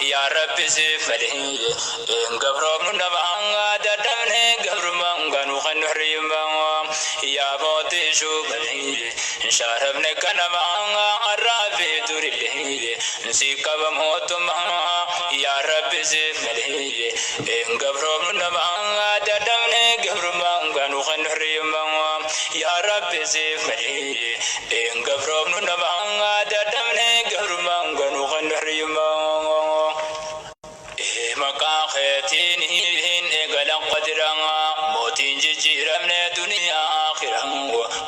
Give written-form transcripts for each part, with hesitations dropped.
Yaa Rabbi siif malee hin gabroomnu nama dadhabne gabrummaan ganuu kan nu hirriibaa. Yaa mootii shuumanii hin shaaramne kanama har'aa fi durillee si qaba mootummaa. Yaa Rabbi siif malee hin gabroomnu nama dadhabne gabrummaan ganuu kan nu hirriibaa. Yaa Rabbi siif malee hin gabroomnu nama dadhabne gabrummaan ganuu kan nu hirriibaa. Maqaa keetiin hin eegalan qadira mootiin jijjiiramne duniyaa aakhira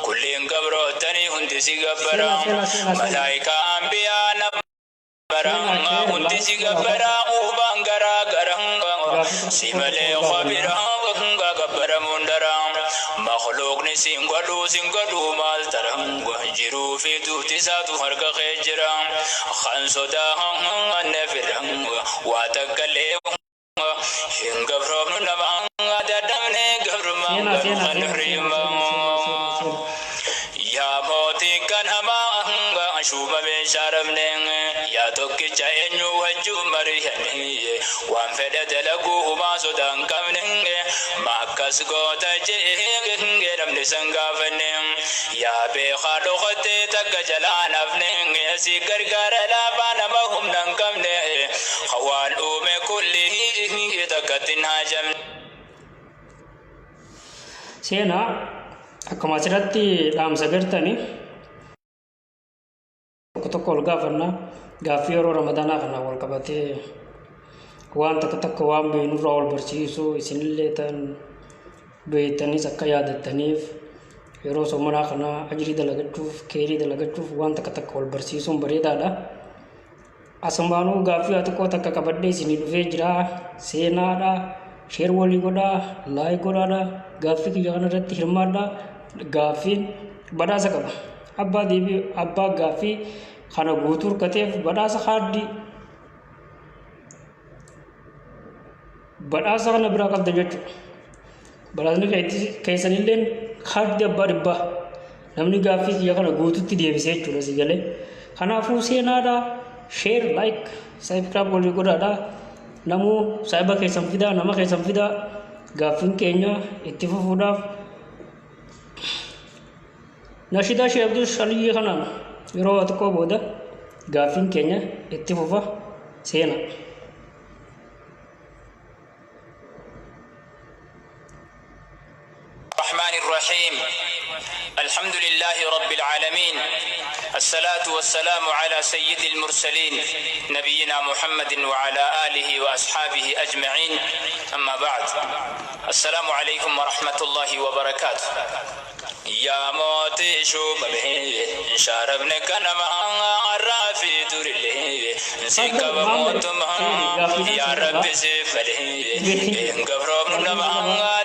kulliin gabrootanii hundi si gabbara Seenaa, seenaa, seenaa, seenaa. malaayikaa anbiyaa nama bara Seenaa share hundi like si godhaa. gabbara uubaan garaa gara Gaaffii tokko si tokko malee wal khabira gaafannaa. gabbaramuun dara makhluuqni sin godhuu sin godhuu maal tara jiruu fi duuti isaatu harka kee jira kan sodaa hanne fira waa takkallee hin gabroomnu nama dadhabne gabrummaan Seenaa, garuu seenaa, kan seenaa, seenaa, seenaa, seenaa, seenaa, seenaa. Yaa mootii kan hamaa shuumamee shaaramne yaa tokkicha eenyu wajjin mari'anne waan fedhe dalaguu humaa sodaa hin qabne ma akkas goota jee namni san gaafanne yaa beekaa dhokattee takka jalaa nafne si gargaara laafaa nama humna hin qabne waan uume kulli takkatti hin haajamne. Seenaa akkuma asirratti dhaamsa gartani tokko tokko ol gaafanna gaaffii yeroo ramadaanaa kana wal qabatee waan takka takka waan beeknurraa wal barsiisuu isinillee tan beektanis akka yaadattaniif yeroo soomanaa kana ajrii dalagachuuf keerii dalagachuuf waan takka takka wal barsiisuun bareedaadha. Asumaanuu gaaffii waa xiqqoo takka qabadhee isinii dhufee jira. Seenaadha. Share walii godhaa. Like godhaadha. Gaaffii kiyya kana irratti hirmaadha. Gaaffiin badhaasa qaba. Abbaa deebii abbaa gaaffii kana guutuu hirkateef badhaasa kaardii badhaasa kana biraa qabda jechuudha. Badhaasni keessanilleen kaardii abbaa dhibbaa namni gaaffii kiyya kana guututti deebisee jechuudha si galee. Kanaafuu seenaadha. Share like subscribe walii godhaadha. Namuu saahiba keessan fidaa nama keessan fidaa gaaffiin keenya itti fufuudhaaf nashidaa Sheekh Abdul Aliyyii kanaan yeroo xiqqoo booda gaaffiin keenya itti fufa seena. الرحمن الرحيم الحمد لله رب العالمين الصلاة والسلام على سيد المرسلين نبينا محمد وعلى آله وأصحابه أجمعين أما بعد السلام عليكم ورحمة الله وبركاته Yaa mootii shuumame shaarabne kanama har'aa fi durillee si qaba mootummaa yaa rabbi siif malee hin gabroomnu nama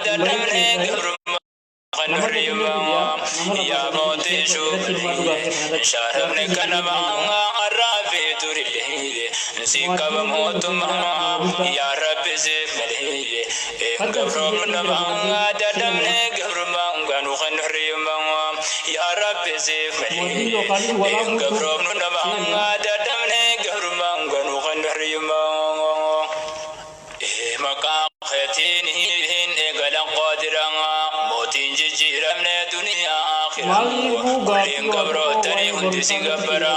dadhabne gabrummaa kan nurriimaa yaa mootii shuumame shaarabne kanama har'aa fi durillee si qaba mootummaa yaa rabbi siif malee hin gabroomnu nama dadhabne gabrummaan ganu kan nurriimaa yaa rabbi siif malee hin gabroomnu nama dadhabne gabrummaan ganu kan nurriimaa maqaa keetiin hin eegalan qaadira mootiin jijjiiramne duniyaa aakhira kulliin gabrootanii hundi si gabbara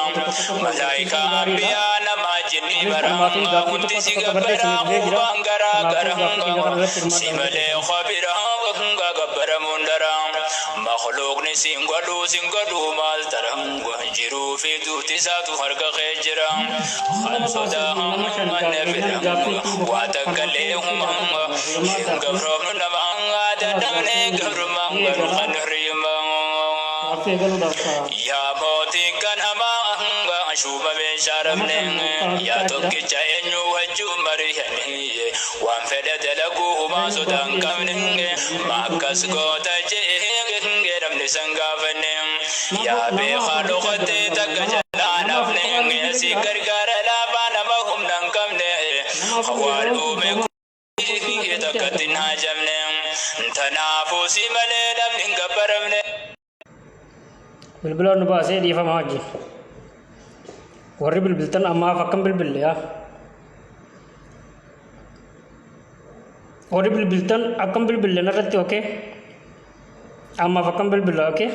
malaayikaa anbiyaa namaa jinnii bara hundi si gabbara uubaan garaa gara si malee khabira gabbaramuun dara makhluuqni sin godhuu sin godhuu maal tara jiruu fi duuti isaatu harka kee jira kan sodaa hanne fira waa takkallee huma hin gabroomnu nama dadhabne gabrummaan garuu kan hirriimaa Gaaffii eegaluudhaaf Yaa mootii kan hamaa shuumamee shaaramne yaa tokkicha eenyu wajjin mari'anne waan fedhe dalaguu humaa sodaa hin qabne ma akkas goota jee namni san gaafanne yaa beekaa dhokattee takka jalaa nafne si gargaara laafaa nama humna hin qabne waan uume takkatti hin haajamne tanaafuu si malee namni hin gabbaramne. Bilbila nu baasee dhiifama wajjin. Warri bilbiltan ammaaf akkam bilbille yaa. Warri bilbiltan akkam bilbillan irratti okay. Ammaaf akkam bilbila okay.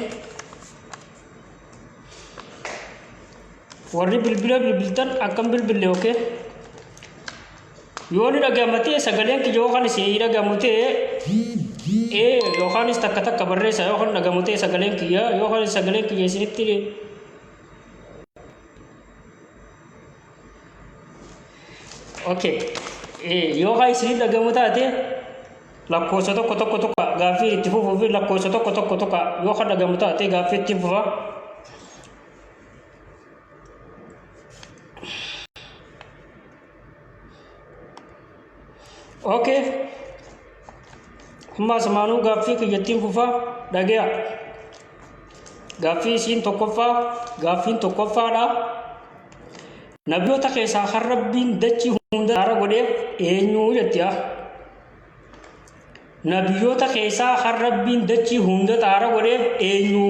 Warri bilbila bilbiltan akkam bilbille okay. Yoo ni dhaga'ama ta'e sagaleen kiyya yookaan isin dhaga'amu ta'e ee yookaanis takka takka barreessa yookaan dhaga'amu ta'e sagaleen kiyya yookaan sagaleen kiyya isinitti. Okay. Yookaan isinii dhagamu taate lakkoofsa tokko tokko tokko gaaffii itti fufuu fi lakkoofsa tokko tokko tokko yoo kan dhagamu taate gaaffii itti fufa. Okay. Amma asumaanuu gaaffii kiyyattiin fufa dhagaya. Gaaffii isiin tokkoffaa gaaffiin tokkoffaadha. Nabiyoota keessaa kan Rabbiin dachii hunda daara godheef eenyu jetti yaa. Nabiyoota keessaa kan Rabbiin dachii hunda xaara godheef eenyu?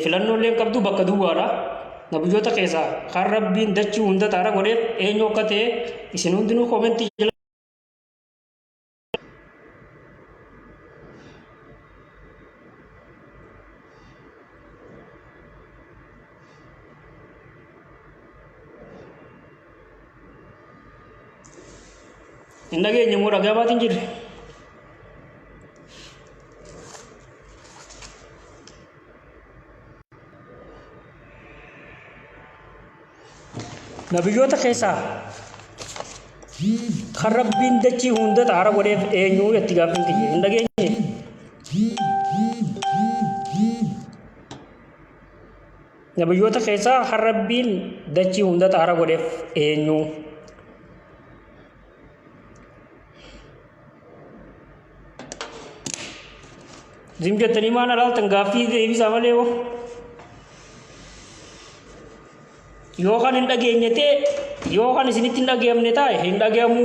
Filannoo illee qabdu bakka duwwaadha. Nabiyyoota keessaa kan Rabbiin dachii hunda xaara godheef eenyu akka ta'e isin hundinuu koomentii jala. Hin dhageenye immoo dhagaa baatiin jirre. Nabiyyoota keessaa kan Rabbiin dachii hunda xaara godheef eenyu jetti gaaffiin tiyya. Hin dhageenye. Nabiyyoota keessaa kan Rabbiin dachii hunda xaara godheef eenyu? Zim jettanii maal alaaltan gaaffii deebisaa malee hoo? Yoo kan hin dhageenye ta'e yoo kan isinitti hin dhagayamne taa'e hin dhagayamu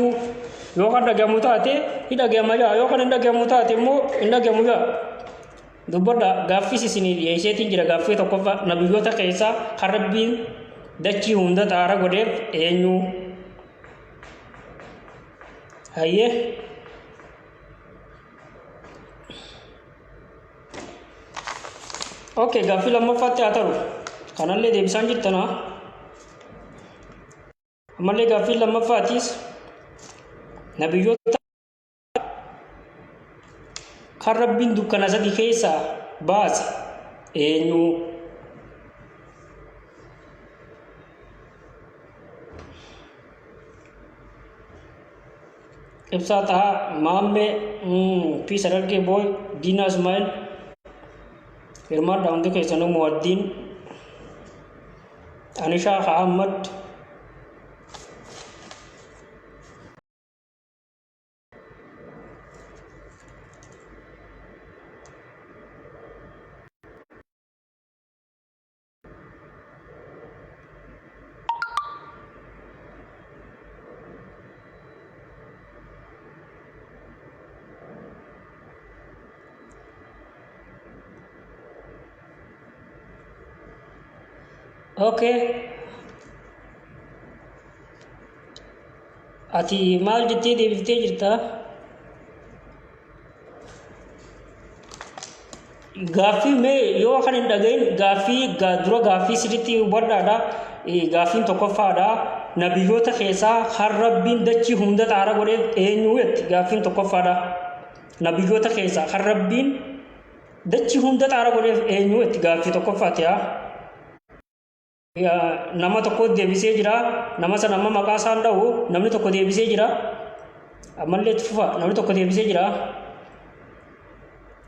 yoo kan dhagayamu taate hin dhagayama jaa yoo kan hin dhagayamu taate immoo hin dhagayamu jaa. Dubbadha gaaffiis isinii dhiyeesseetiin jira gaaffii tokkoffaa nabiyyoota keessaa kan Rabbiin dachii hunda xaara godheef eenyu? Hayyee. Okay, gaaffii lammaffaatti haa ta'u. Kanallee deebisaan jirtanaa. Ammallee gaaffii lammaffaatiis nabiyyoota kan Rabbiin dukkana sadi keessaa baase eenyu? Ibsaa Xahaa, Maammee, Peace Harargee Boy, Diinaa Ismaa'il, hirmaadhaa hundi keessanuu Muwaddiin, Anishaa Ahmad, Okay. Ati maal jettee deebiftee jirta? Gaaffii mee yoo kan hin dhagahin gaaffii dura gaaffii sirriitti hubadhaadha. Gaaffiin tokkoffaadha. Nabiyyoota keessaa kan Rabbiin dachii hunda xaara godheef eenyu jetti gaaffiin tokkoffaadha. Nabiyyoota keessaa kan Rabbiin dachii hunda xaara godheef eenyu jetti gaaffii tokkoffaati haa. Nama tokko deebisee jira. Nama sana amma maqaa isaan dha'u namni tokko deebisee jira. Ammallee itti fufa namni tokko deebisee jira.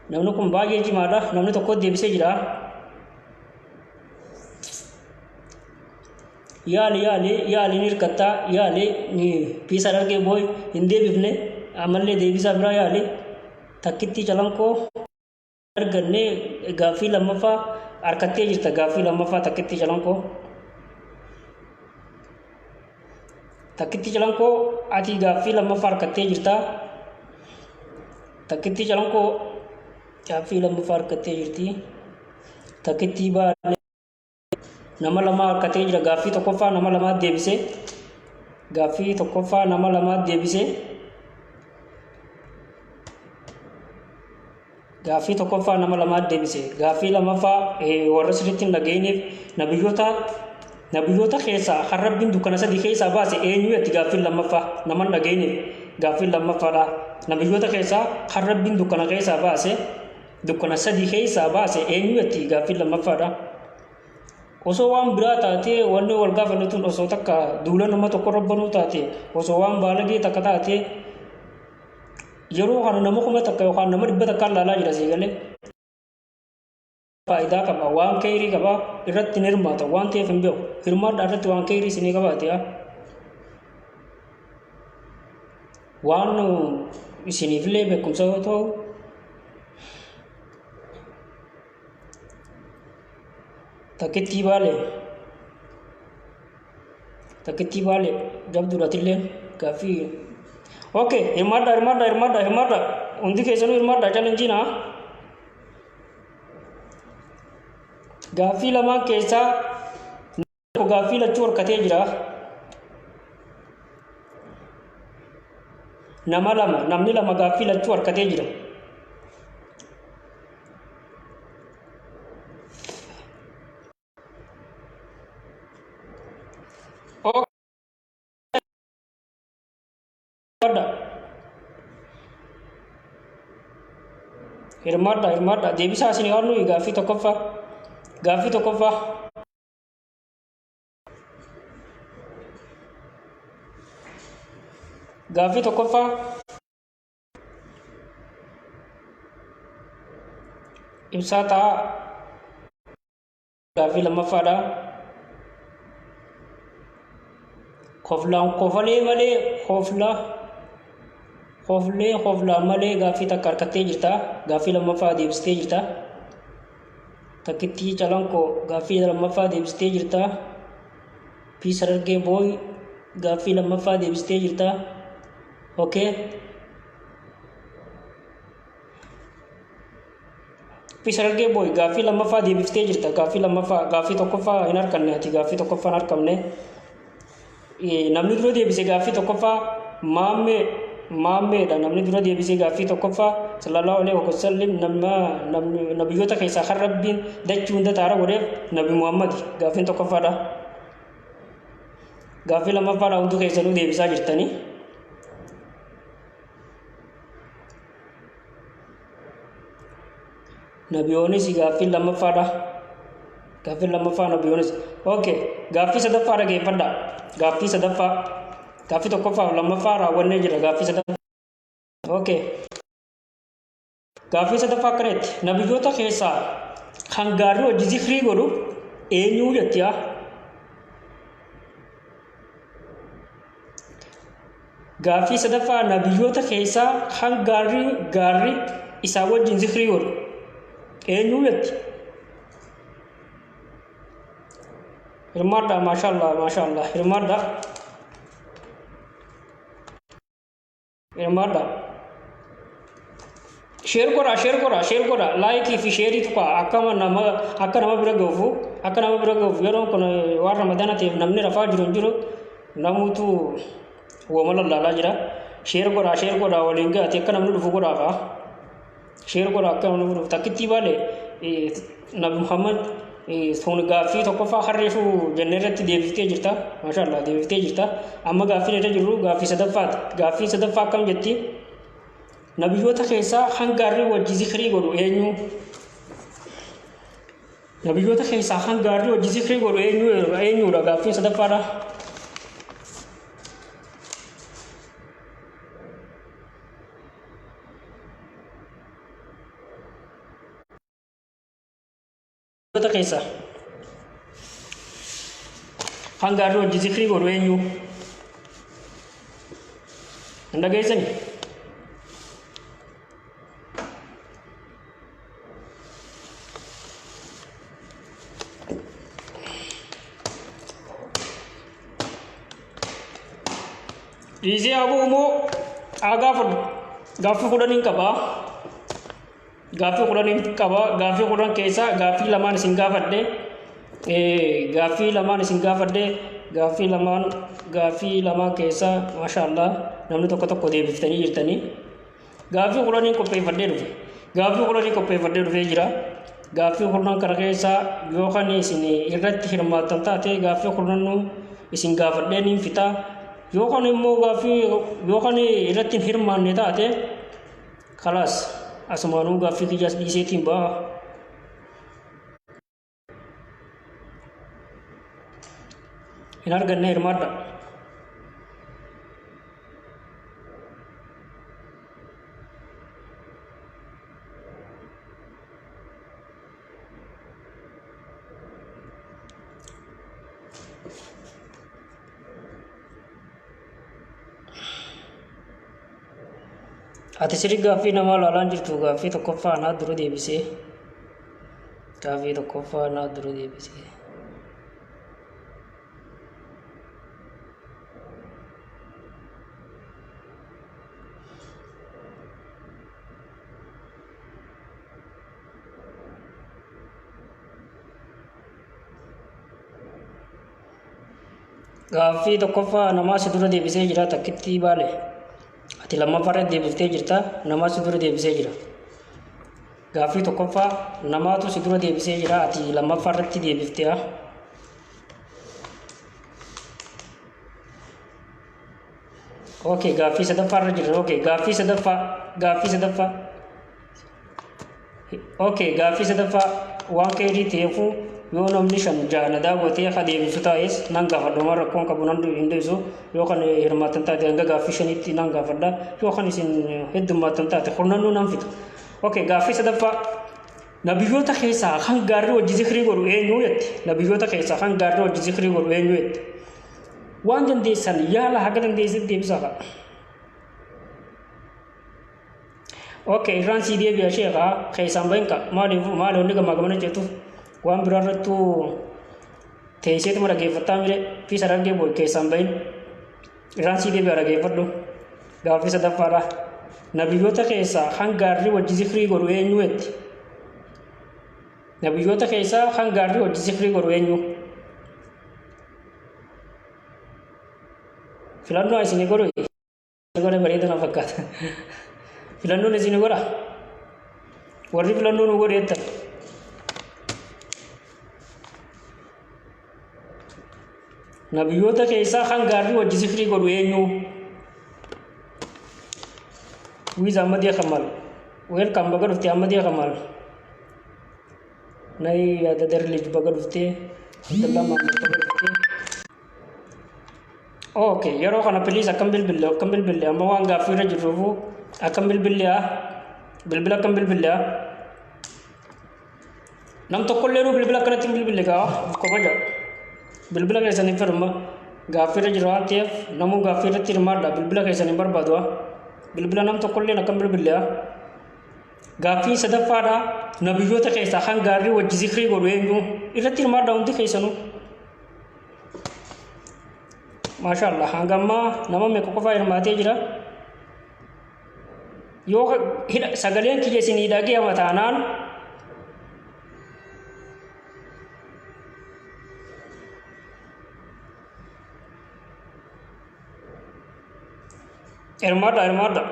Namni kun baay'ee cimaadha. Namni tokko deebisee jira. Yaali yaali yaali ni hirkattaa yaali ni piisa dargee booy hin deebifne ammallee deebisaa biraa yaali takkittii calanqoo. Arganne gaaffii lammaffaa harkattee jirta gaaffii lammaffaa takkittii calanqoo. Takkittii calanqoo ati gaaffii lammaffaa harkattee jirta. Takkittii calanqoo gaaffii lammaffaa harkattee jirti. Takkittii baalee nama lama harkatee jira gaaffii tokkoffaa nama lamaa deebisee gaaffii tokkoffaa nama lamaa deebisee. Gaaffii tokkoffaa nama lamaat deebise. Gaaffii lammaffaa warra sirriitti hin dhaga'iniif nabiyyoota nabiyyoota keessaa kan Rabbiin dukkana sadii keessaa baase eenyu jetti gaaffiin lammaffaa nama hin dhaga'iniif gaaffiin lammaffaadha. Nabiyyoota keessaa kan Rabbiin dukkana keessaa baase dukkana sadii keessaa baase eenyu jetti gaaffiin lammaffaadha. Osoo waan biraa taatee wanni wal gaafannu tun osoo takka duula nama tokko irra banuu taate osoo waan baalagee takka taate yeroo kana nama 1000 yookaan nama 100 laalaa jira sii galee. Faayidaa qaba waan keeyrii qaba irratti hin hirmaata waan ta'eef hin beeku hirmaadhaa irratti waan keeyrii isinii qabaate yaa. Waan isiniifillee beekumsa yoo ta'u takkittii baale takkittii baale jabduudha atillee gaaffii okay hirmaadha hirmaadha hirmaadha hirmaadha hundi keessanuu hirmaadha chalenjiina gaaffii lamaan keessaa tokko gaaffii lachuu harkatee jira nama lama namni lama gaaffii lachuu harkatee jira Hirmaadha hirmaadha deebisaa isin waan nuyi gaaffii tokkoffaa gaaffii tokkoffaa. Gaaffii tokkoffaa. Ibsaa ta'a. Gaaffii lammaffaadha. Koflaan kofalee malee kofla koflee koflaan malee gaaffii takka harkattee jirta. Gaaffii lammaffaa deebistee jirta. Takkittii calanqoo gaaffii lammaffaa deebistee jirta. Piis Harargee booy gaaffii lammaffaa deebistee jirta. Okay. Piis Harargee booy gaaffii lammaffaa deebiftee jirta. Gaaffii lammaffaa gaaffii tokkoffaa hin harkanne ati gaaffii tokkoffaa hin harkamne. Namni dura deebise gaaffii tokkoffaa maammee maammeedha. Namni dura deebisee gaaffii tokkoffaa sallallahu alaihi wasallam nama nabiyyoota keessaa kan Rabbiin dachii hunda taara godheef Nabi Muhammad gaaffiin tokkoffaadha. Gaaffii lammaffaadha hundi keessanuu deebisaa jirtanii. Nabiyoonis gaaffiin lammaffaadha. Gaaffiin lammaffaa nabiyoonis. Okay. Gaaffii sadaffaa dhageeffadha. Gaaffii sadaffaa. Gaaffii tokkoffaa fi lammaffaa raawwannee jira. Gaaffii sadaffaa. Okay. Gaaffii sadaffaa akkanatti. Nabiyyoota keessaa kan gaarri hojii zikrii godhu eenyuu jetti yaa? Gaaffii sadaffaa nabiyyoota keessaa kan gaarri gaarri isaa wajjin zikrii godhu eenyuu jetti? Hirmaadhaa maashaallah maashaallah hirmaadhaa. Hirmaadhaa. Share godhaa share godhaa share godhaa like fi share tuqaa akka nama akka nama bira gahuuf akka nama bira gahuuf yeroon kun waan ramadaana ta'eef namni rafaa jiru hin jiru namuutu wooma lallaalaa jira. Share godhaa share godhaa waliin ga'ate akka namni dhufu godhaa kaa. Share godhaa akka namni dhufu takkittii baale Nabi Muhammad sun gaaffii tokkoffaa harreefuu jennee irratti deebiftee jirta. Maashaallah deebiftee jirta. Amma gaaffiin irra jirru gaaffii sadaffaati. Gaaffii sadaffaa akkam jetti? Nabiyyoota keessaa kan gaarri wajji zikrii godhu eenyu? Nabiyyoota keessaa kan gaarri wajji zikrii godhu eenyu eenyudha gaaffiin sadaffaadha. Nabiyyoota keessaa kan gaarri wajji zikrii godhu eenyu? Hin dhageessani? Dhiisee abuu immoo haa gaafadhu. Gaaffii kudhaniin qabaa. Gaaffii kudhaniin qaba. Gaaffii kudhan keessaa gaaffii lamaan isin gaafadhe. Gaaffii lamaan isin gaafadhe. Gaaffii lamaan gaaffii lamaan keessaa maashaallah namni tokko tokko deebiftanii jirtanii. Gaaffii kudhaniin qopheeffadhee dhufe. Gaaffii 10 qopheeffadhee dhufee jira. Gaaffii 10 kana keessaa yoo kan isin irratti hirmaattan taate gaaffii kurnanuu isin gaafadhee niin fixa. Yoo kan immoo gaaffii yoo kan irratti hin hirmaanne taate kalaas asumaanuu gaaffii kiyyaas dhiiseetiin ba'a. Hin arganne hirmaadha. Ati sirri gaaffii namaa ilaalaan jirtu gaaffii tokkoffaa anaa dura deebisee. Gaaffii tokkoffaa anaa dura deebisee. Gaaffii tokkoffaa namaa si dura deebisee jira takkittii baale. Ati lammaffaa irratti deebiftee jirta namaa si dura deebisee jira. Gaaffii tokkoffaa namaatu si dura deebisee jira ati lammaffaa irratti deebiftee. Okay, gaaffii sadaffaa irra jirra. Okay, gaaffii sadaffaa, gaaffii sadaffaa. Okay, gaaffii sadaffaa waan keerii ta'eefu yoo namni shan ja'a na daawwatee akka deebisu taa'es nan gaafadha. Homaa rakkoon qabu nan hin deebisu. Yoo kan hirmaattan taate hanga gaaffii shaniitti nan gaafadha. Yoo kan isin heddummaattan taate kurnannuu nan fixa. Okay, gaaffii sadaffaa. Nabiyyoota keessaa kan gaarri wajji zikrii godhu eenyu jette? Nabiyyoota keessaa kan gaarri wajji zikrii godhu eenyu jette? Waan dandeessan yaala haga dandeessan deebisaa fa'a. Okay, irraan sii deebi'a sheekha keessaan bahin ka maaliif maali wanni gamaa gamana jettuuf waan biraa irrattuu teesseetuma dhageeffattaa mire fi sarargee boo'i keessaan bahin irraan sii deebi'a dhageeffadhu gaaffii sadaffaadha. Nabiyyoota keessaa kan gaarri wajji zikrii godhu eenyu jetti? Nabiyyoota keessaa kan gaarri wajji zikrii godhu eenyu? Filannoo isinii godhu godhe bareeda na fakkaata. Filannoon isinii godha. Warri filannoo nu godhe jettan. Nabiyyoota keessaa kan gaarri wajji zikrii godhu eenyu? Wiiz Ahmadii Kamal. Welcome baga dhufte Ahmadii Kamal. Nay yaada darri lij baga dhuftee Abdullah Mahammad baga dhuftee. Okay, yeroo kana please akkam bilbille akkam bilbille amma waan gaaffii irra jirruufu akkam bilbille haa bilbila akkam bilbille haa nam tokkollee nuu bilbila akkanatti hin bilbille gaa kabaja bilbila keessan hin fedhumma gaaffii irra jira waan ta'eef namuu gaaffii irratti hirmaadha bilbila keessan hin barbaadu haa bilbila nam tokkolleen akkam bilbille haa Gaaffii sadaffaadha nabiyyoota keessaa kan gaarri wajji zikrii godhu eenyu irratti hirmaadha hundi keessanuu. Maasha Allah hanga ammaa nama meeqa qofaa hirmaatee jira. Yoo sagaleen kiyya isinii dhaga'ama taanaan hirmaadha hirmaadha.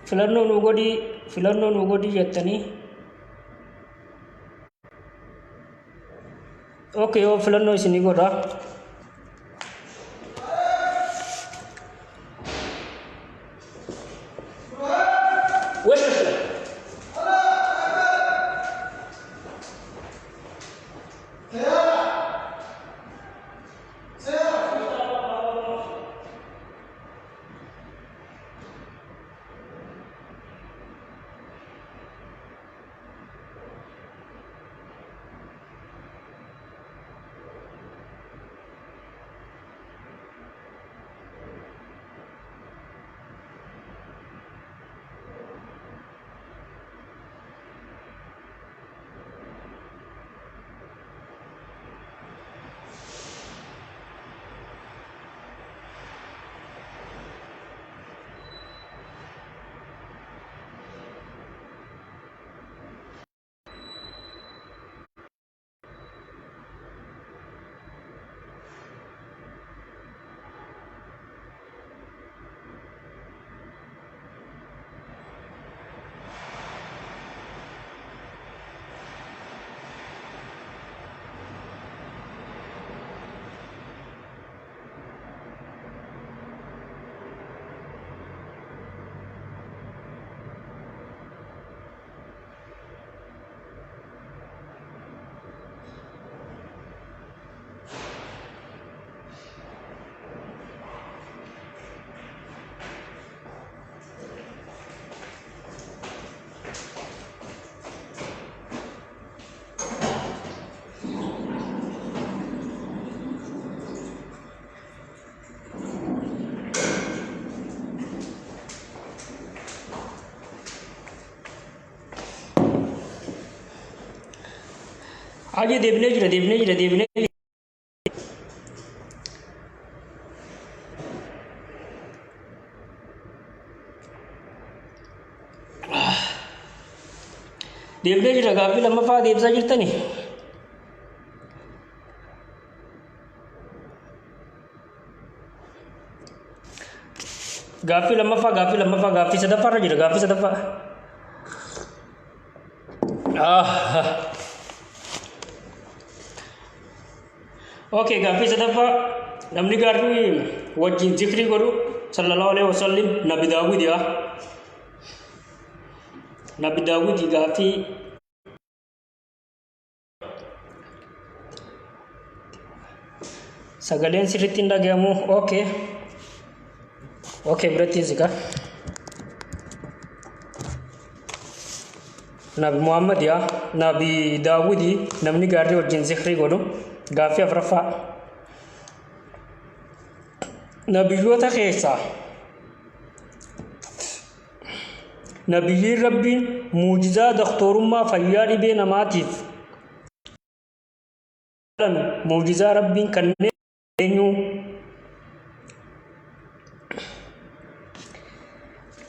Filannoo nu godhii filannoo nu godhii jettanii okay yoo filannoo isinii godha Wesh Hayyee deebinee jira deebinee jira deebinee jira. Deebinee jira gaaffii lammaffaa deebisaa jirtani. Gaaffii lammaffaa gaaffii lammaffaa gaaffii sadaffaa irra jira gaaffii sadaffaa. Ah. Okay, gaaffii sadaffaa namni gaarii wajjin zikrii godhu sallallahu alaihi wasallam nabi Daawud yaa. Nabi Daawud gaaffii sagaleen sirriitti hin dhagahamu. Okay. Okay, biratti hin siqa. Nabi Muhammad yaa Nabi Daawudi namni gaarii wajjin zikrii godhu gaaffii afuraffaa. Nabiyyoota keessaa Nabiyyiin Rabbiin muujizaa doktorummaa fayyaa dhibee namaatiif muujizaa Rabbiin kanneen eenyu?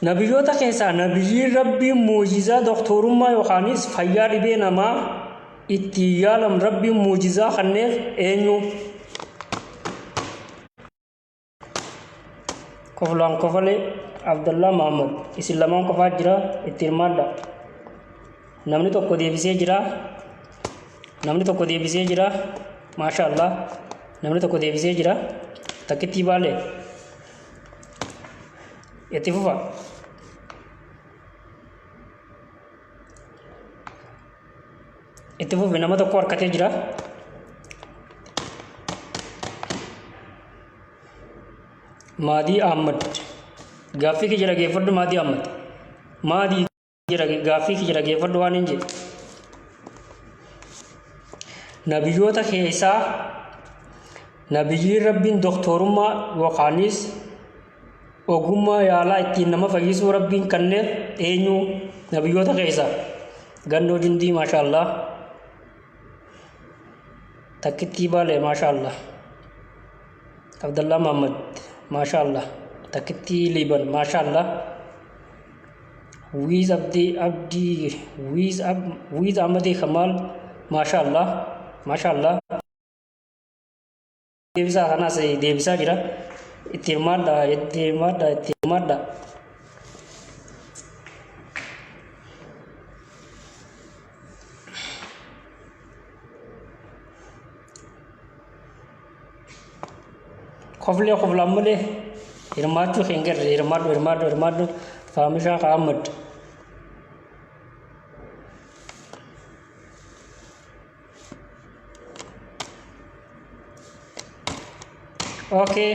Nabiyyoota keessaa nabiyyiin Rabbiin muujizaa doktorummaa yookaanis fayyaa dhibee namaa ittiin yaalam Rabbiin muujizaa kanneef eenyu? Koflaan kofalee Abdallaa Mahammad isin lamaan qofaa jira itti hirmaadha. Namni tokko deebisee jira. Namni tokko deebisee jira. Maasha Allah. Namni tokko deebisee jira. Takkittii baalee. Itti fufa. Itti fufi nama tokko harkatee jira. Maadii Ahmad. Gaaffii kiyya dhageeffadhu Maadii Ahmad. Maadii gaaffii kiyya dhageeffadhu waan hin jedhe. Nabiyyoota keessaa nabiyyiin Rabbiin doktorummaa yookaanis ogummaa yaalaa ittiin nama fayyisuu Rabbiin kanneef eenyu nabiyyoota keessaa gandoo jundii maashaallah takkittii baalee maashaallah Abdallaa Mahammad maashaallah takkittii liiban maashaallah wiiz abdii abdii wiiz ab wiiz ahmadii kamaal maashaallah maashaallah deebisaa kanaas deebisaa jira itti hirmaadha itti hirmaadha itti hirmaadha. Koflee koflaan malee hirmaachuu hin garre hirmaadhu hirmaadhu hirmaadhu faamishaa Ahmad. Okay.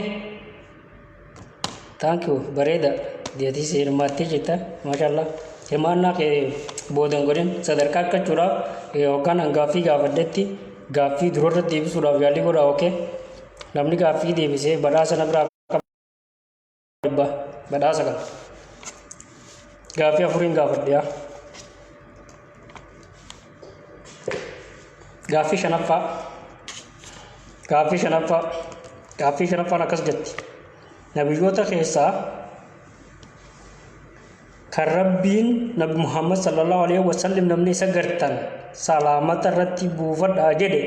Thank you. Bareeda. Deetis hirmaattee jirta. Maashaallah. Hirmaannaa kee boodan godhin sadarkaa argachuudhaaf yookaan gaaffii gaafadhetti gaaffii durarra deebisuudhaaf yaalii godhaa okay. Namni gaaffii deebisee badhaasa na biraa qaba. Badhaasa kana. Gaaffii afuriin gaafadhe yaa. Gaaffii shanaffaa. Gaaffii shanaffaa. Gaaffii shanaffaan akkas jetti. Nabiyyoota keessaa kan Rabbiin Nabi Muhammad sallallahu alaihi wasallam namni isa gartan salaamata irratti buufadhaa jedhe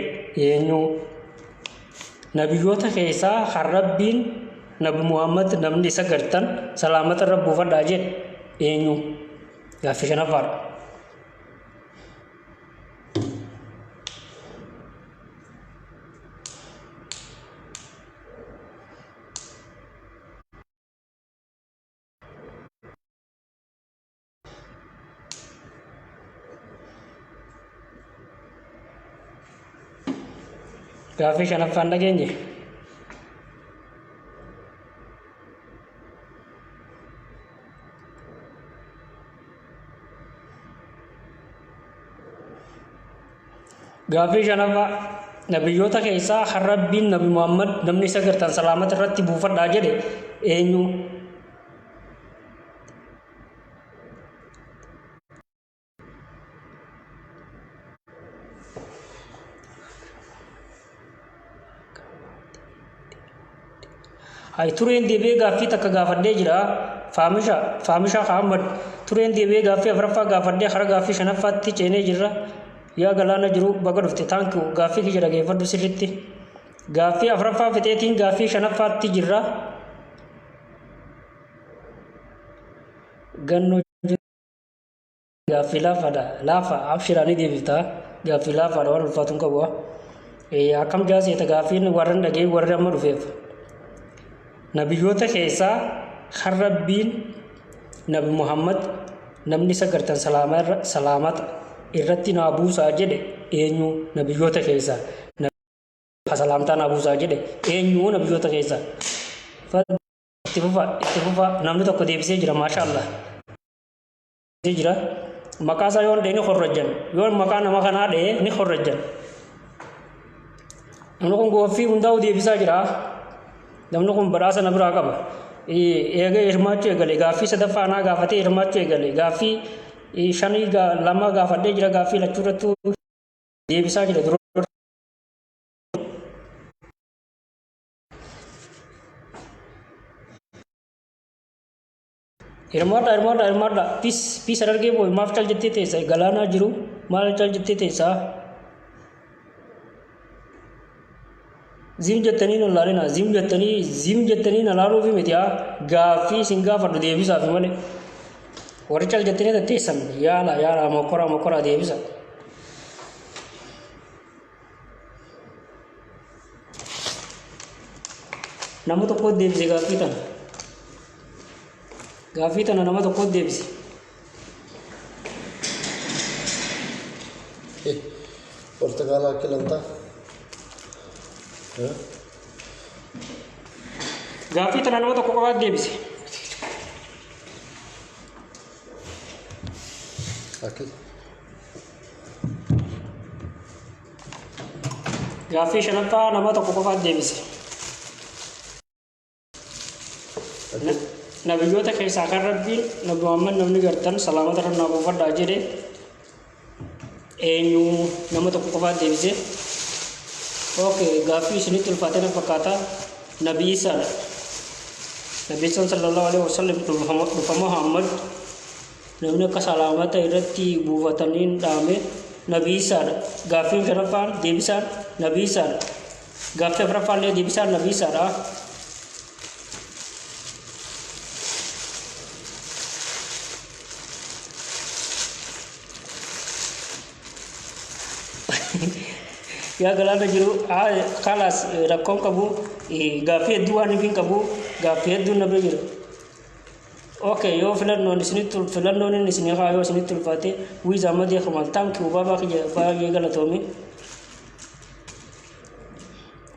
eenyu? Nabiyyoota keessaa kan Rabbiin Nabi Muhammad namni isa gartan salaamata irra buufadhaa jedhe eenyu? Gaaffii shanaffaadha. Gaaffii shanaffaan dhageenye. Gaaffii shanaffaa nabiyyoota keessaa kan Rabbiin Nabi Muhammad namni isa gartan salaamata irratti buufadhaa jedhe eenyu? Hay tureen deebi'ee gaaffii takka gaafadhee jira. Faamisha Faamisha Ahmad tureen deebi'ee gaaffii afuraffaa gaafadhee hara gaaffii shanaffaatti ceenee jirra. Yaa galaana jiru, baga dhufte, thank you. Gaaffii kiyya dhageeffadhu sirritti. Gaaffii afuraffaa fixeetiin gaaffii shanaffaatti jirra. Gannoo gaaffii laafaadha. Laafa, abshiraa, ni deebifta. Gaaffii laafaadha, waan ulfaatu hin qabu. Akkam jaaseeta gaaffiin warra dhagee warri amma dhufeef. Nabiyyoota keessaa kan Rabbiin Nabi Muhammad namni isa gartan salaamata irratti naa buusaa jedhe eenyu, nabiyyoota keessaa? Salaamtaa naa buusaa jedhe eenyu nabiyyoota keessaa? Itti fufa, itti fufa. Namni tokko deebisee jira, maasha Allah. Jira. Maqaa isaa yoon dhee ni horrajjan. Yoon maqaa nama kanaa dhee ni horrajjan. Namni kun gaaffii hundaa'u deebisaa jira. Namni kun badhaasa na biraa qaba. Eegee hirmaachuu eegale. Gaaffii sadaffaa anaa gaafatee hirmaachuu eegale. Gaaffii shanii lama gaafadhee jira. Gaaffii lachuu irrattuu deebisaa jira dura. Hirmaadha, hirmaadha, hirmaadha. Peace, peace. Harargee booy, maaf cal jettee teessa? Galaanaa jiru, maal cal jettee teessaa? Zim jettanii na laalina. Zim jettanii, zim jettanii na laaluufi miti haa. Gaaffii isin gaafadhu deebisaafi malee. Warri cal jettanii tetteessan, yaala, yaala, mokoraa, mokoraa, deebisa. Nama tokko deebise gaaffii tana. Gaaffii tana nama tokko deebise. Portugal akilanta. Gaaffii tana nama tokko qofaat deebise. Akil. Gaaffii shanaffaa nama tokko qofaat deebise. Nabiyyoota keessaa kan Rabbiin Nabi Muhammad namni gartan salaamata irra naa buufadhaa jedhe eenyu? Nama tokko qofaat deebise. Okay, gaaffii isinitti ulfaatee na fakkaata. Nabi Isaadha. Nabi Isaan sallallahu alaihi wasallam dhufa Muhammad namni akka salaamata irratti buufataniin dhaame Nabi Isaadha. Gaaffiin shanaffaan deebisaan Nabi Isaadha. Gaaffii afuraffaan illee deebisaan Nabi Isaadha. Yaa galaana jiru, kalaas, rakkoon qabu, gaaffii hedduu waan hin qabu, gaaffii hedduun na bira jira. Okay, yoo filannoon isinitti filannoon inni isinii haa yoo isinitti ulfaate, wiiz Ahmadii Kamal, thank you, baabaa kiyya, baay'ee galatoomi.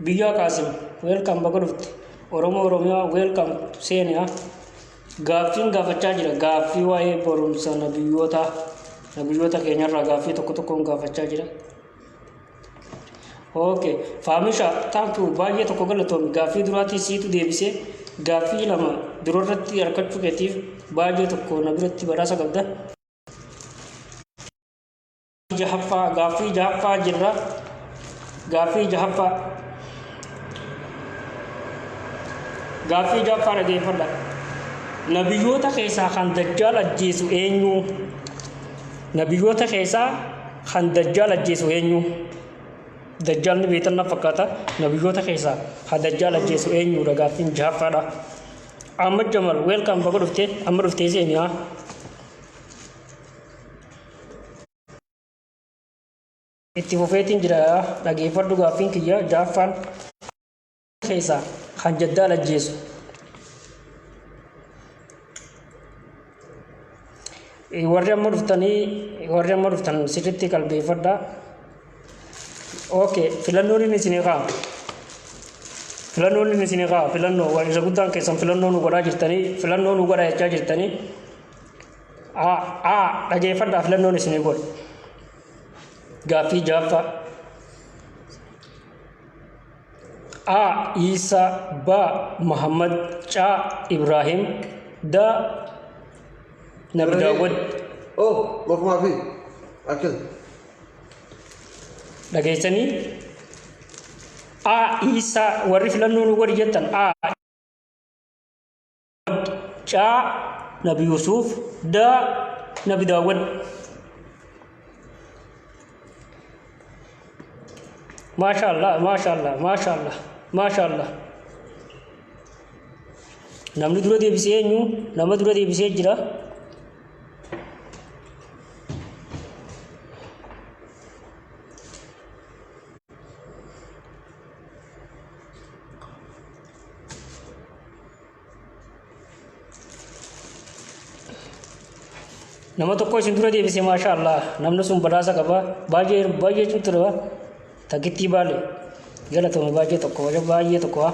Biyyaa Qaasim, welcome, baga dhufte. Oromoo Oromiyaa, welcome, seeniyaa. Gaaffiin gaafachaa jira. Gaaffii waa'ee barumsa nabiyyoota keenyarraa gaaffii tokko tokkoon gaafachaa jira. Okay, Faamisha, thank you, baay'ee tokko galatoomi. Gaaffii duraatii siitu deebisee, gaaffii lama durarratti harkachuu keetiif baay'ee tokko na biratti badhaasa qabda. Jahaffaa, gaaffii jahaffaa jirra. Gaaffii jahaffaa. Gaaffii jahaffaa dhageeffadha. Nabiyyoota keessaa kan Dajjaal ajjeesu eenyu? Nabiyyoota keessaa kan Dajjaal ajjeesu eenyu? Dajjaal ni beektan na fakkaata. Nabiyyoota keessaa kan Dajjaal ajjeesu eenyudha, gaaffiin jahaffaadha. Ahmad Jamal, welcome, baga dhuftee, amma dhuftee seeni haa. Itti fufeetiin jira, dhageeffadhu, gaaffiin kiyya jahaffaan keessaa kan Dajjaal ajjeesu. Warri amma dhuftanii, warri amma dhuftan sirriitti qalbeeffadhaa. Okay, filannoon inni isinii ka'a. Filannoon inni isinii ka'a. Filannoo waan isa guddaan keessan filannoo nu godhaa jirtanii, filannoo nu godhaa jechaa jirtanii. A, A, dhageeffadhaa, filannoon isinii godha. Gaaffii jahaffaa. A. Isa, B. Muhammad, C. Ibrahim, D. Nabi Daawud. Oh, ما في أكل. Dhageessanii, A. Isa, warri filannoo nu godhi jettan A. C. Nabi Yuusuf. D. Nabi Daawud. Maasha Allah, maasha Allah, maasha Allah, maasha Allah. Namni dura deebisee eenyu? Nama dura deebisee jira. Nama tokko isin dura deebise maasha Allah. Namni sun badhaasa qaba. Baay'ee baay'ee cimtuudha. Takkittii baale. Galatoome baay'ee tokko baay'ee tokko.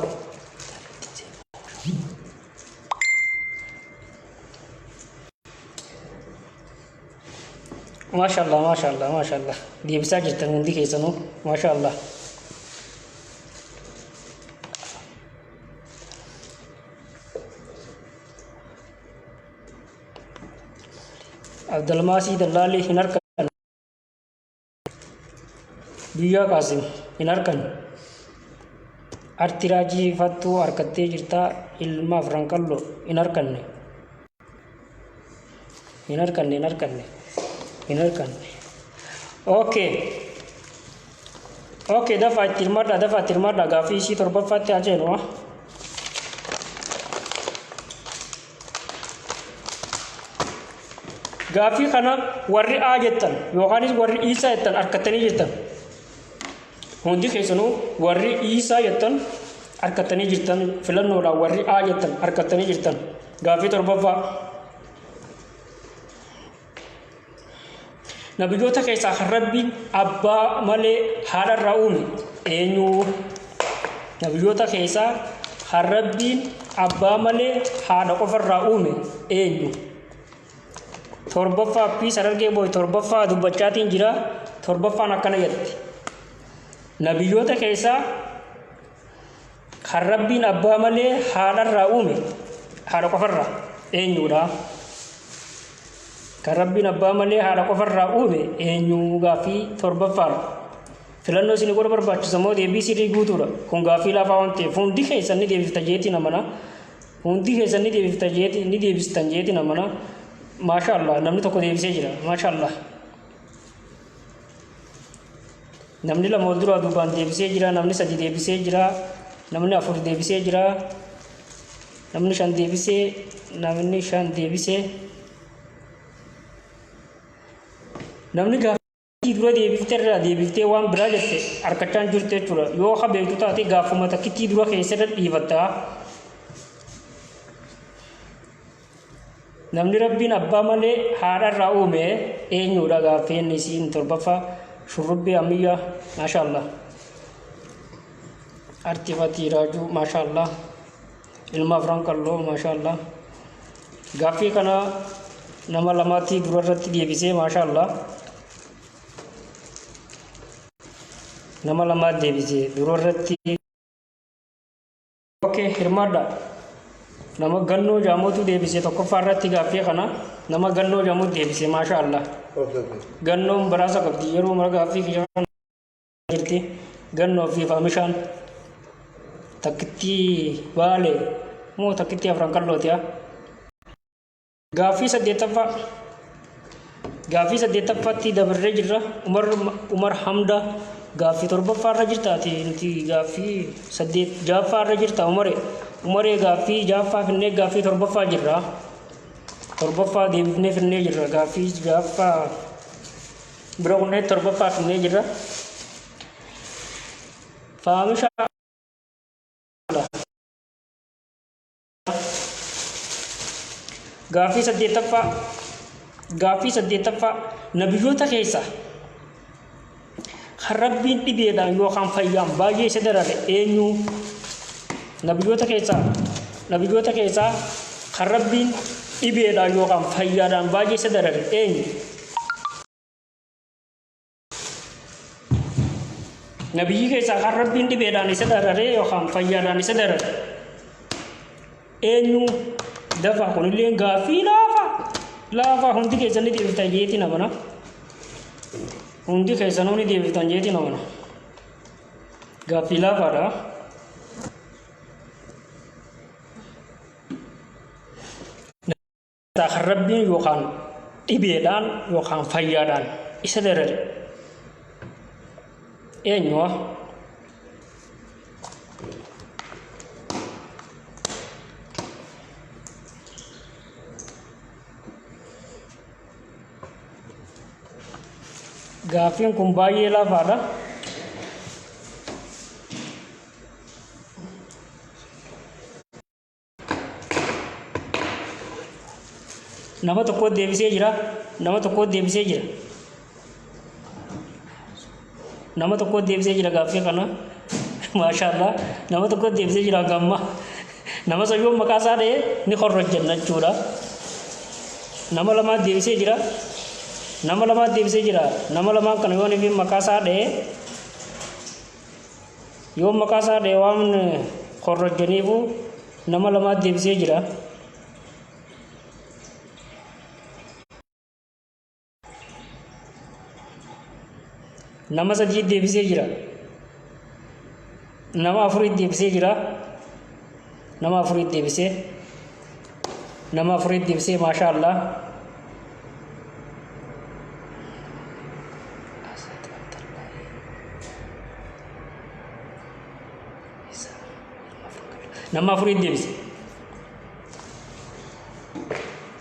Maasha Allah maasha Allah maasha Allah. Deebisaa jirtan hundi keessanuu maasha Allah. Abdalmaasii Dallaalii hin harkan. Biyyaa Qaasim hin harkan. Arti Raajii Fattuu harkattee jirtaa ilma afran qalloo hin harkanne. Hin harkanne hin harkanne hin harkanne. Okay. Okay, dafaa itti hirmaadhaa dafaa itti hirmaadhaa gaaffii ishii torbaffaatti haa ceenu. Gaaffii kana warri A jettan yookaanis warri Iisaa jettan harkattanii jirtan. Hundi keessanuu warri Iisaa jettan harkattanii jirtan filannoodhaan warri A jettan harkattanii jirtan. Gaaffii torbaffaa. Nabiyyoota keessaa kan Rabbiin abbaa malee haadha irraa uume eenyu? Nabiyyoota keessaa kan Rabbiin abbaa malee haadha qofa irraa uume eenyu? Torbaffaa fi sarargee booy torbaffaa dubbachaatiin jira. Torbaffaan akkana jetti. Nabiyyoota keessaa kan Rabbiin abbaa malee haadha irraa uume haadha qofarraa eenyuudha? Kan Rabbiin abbaa malee haadha qofarraa uume eenyu gaaffii torbaffaadha. Filannoo isin godhu barbaachisa moo deebii sirrii guutuudha? Kun gaaffii laafaa waan ta'eef hundi keessan ni deebifta jeetiin amana. Hundi keessan ni deebifta jeeti ni deebistan jeetiin amana. Maasha Allah namni tokko deebisee jira. Maasha Allah. Namni lama wal duraa duubaan deebisee jira, namni sadi deebisee jira, namni afur deebisee jira, namni shan deebisee, namni shan deebisee. Namni gaaffii dura deebiftee irraa deebiftee waan biraa jette harkachaa hin jirtu jechuudha. Yoo akka beektu taate gaaffuma takkittii dura keessa irra dhiifatta. Namni Rabbiin abbaa malee haadha irraa uume eenyuudha gaaffiin isiin torbaffaa shurrubbee ammayyaa maasha Allah. Artifatii raajuu maasha Allah. Ilma afran qalloo maasha Allah. Gaaffii kana nama lamaatti dura irratti deebisee maasha Allah. Nama lamaatti deebisee dura irratti. Okay, hirmaadha. Nama gannoo jaamotu deebise tokkoffaa irratti gaaffii kana nama gannoo jaamotu deebise maasha Allah. Okay, okay. Gannoon baraasa qabdi yeroo mara gaaffii kiyya kana jirti. Gannoo fi faamishaan takkittii baale moo takkittii afran qallooti haa. Gaaffii saddeettaffaa. Gaaffii saddeettaffaatti dabarree jirra. Umar Umar Hamda gaaffii torbaffaa irra jirtaati nuti gaaffii saddeet jaaffaa irra jirta Umare. Umaree gaaffii jaaffaa finnee gaaffii torbaffaa jirra. Torbaffaa deebifnee finnee jirra. Gaaffii jaaffaa bira kunnee torbaffaa finnee jirra. Faamisha Gaaffii saddeettaffaa Gaaffii saddeettaffaa nabiyyoota keessa kan Rabbiin dhibeedhaan yookaan fayyaan baay'ee isa darare eenyu? Nabiyyoota keessaa nabiyyoota keessaa kan Rabbiin dhibeedhaan yookaan fayyaadhaan baay'ee isa darare eenyu? Nabiyyi keessaa kan Rabbiin dhibeedhaan isa dararee yookaan fayyaadhaan isa darare eenyu dafa kunillee gaaffii laafa laafa hundi keessan ni deebiftan jeetiin amana hundi keessanuu ni deebiftan jeetiin amana gaaffii laafaadha. Kan Rabbiin yookaan dhibeedhaan yookaan fayyaadhaan isa darare eenyuwa? Gaaffiin kun baay'ee laafaadha. Nama tokko deebisee jira. Nama tokko deebisee jira. Nama tokko deebisee jira gaaffii kana. Maashaallah. Nama tokko deebisee jira gamma. Nama sayyoo maqaa isaa dha'ee ni korrojjanna jechuudha. Nama lamaa deebisee jira. Nama lamaa deebisee jira. Nama lamaan kana yoo inni maqaa isaa dha'ee yoo maqaa isaa dha'e waan korrojjaniifu nama lamaa deebisee jira. Nama sadii deebisee jira. Nama afurii deebisee jira. Nama afurii deebisee. Nama afurii deebisee maashaa Allah. Nama afurii deebise.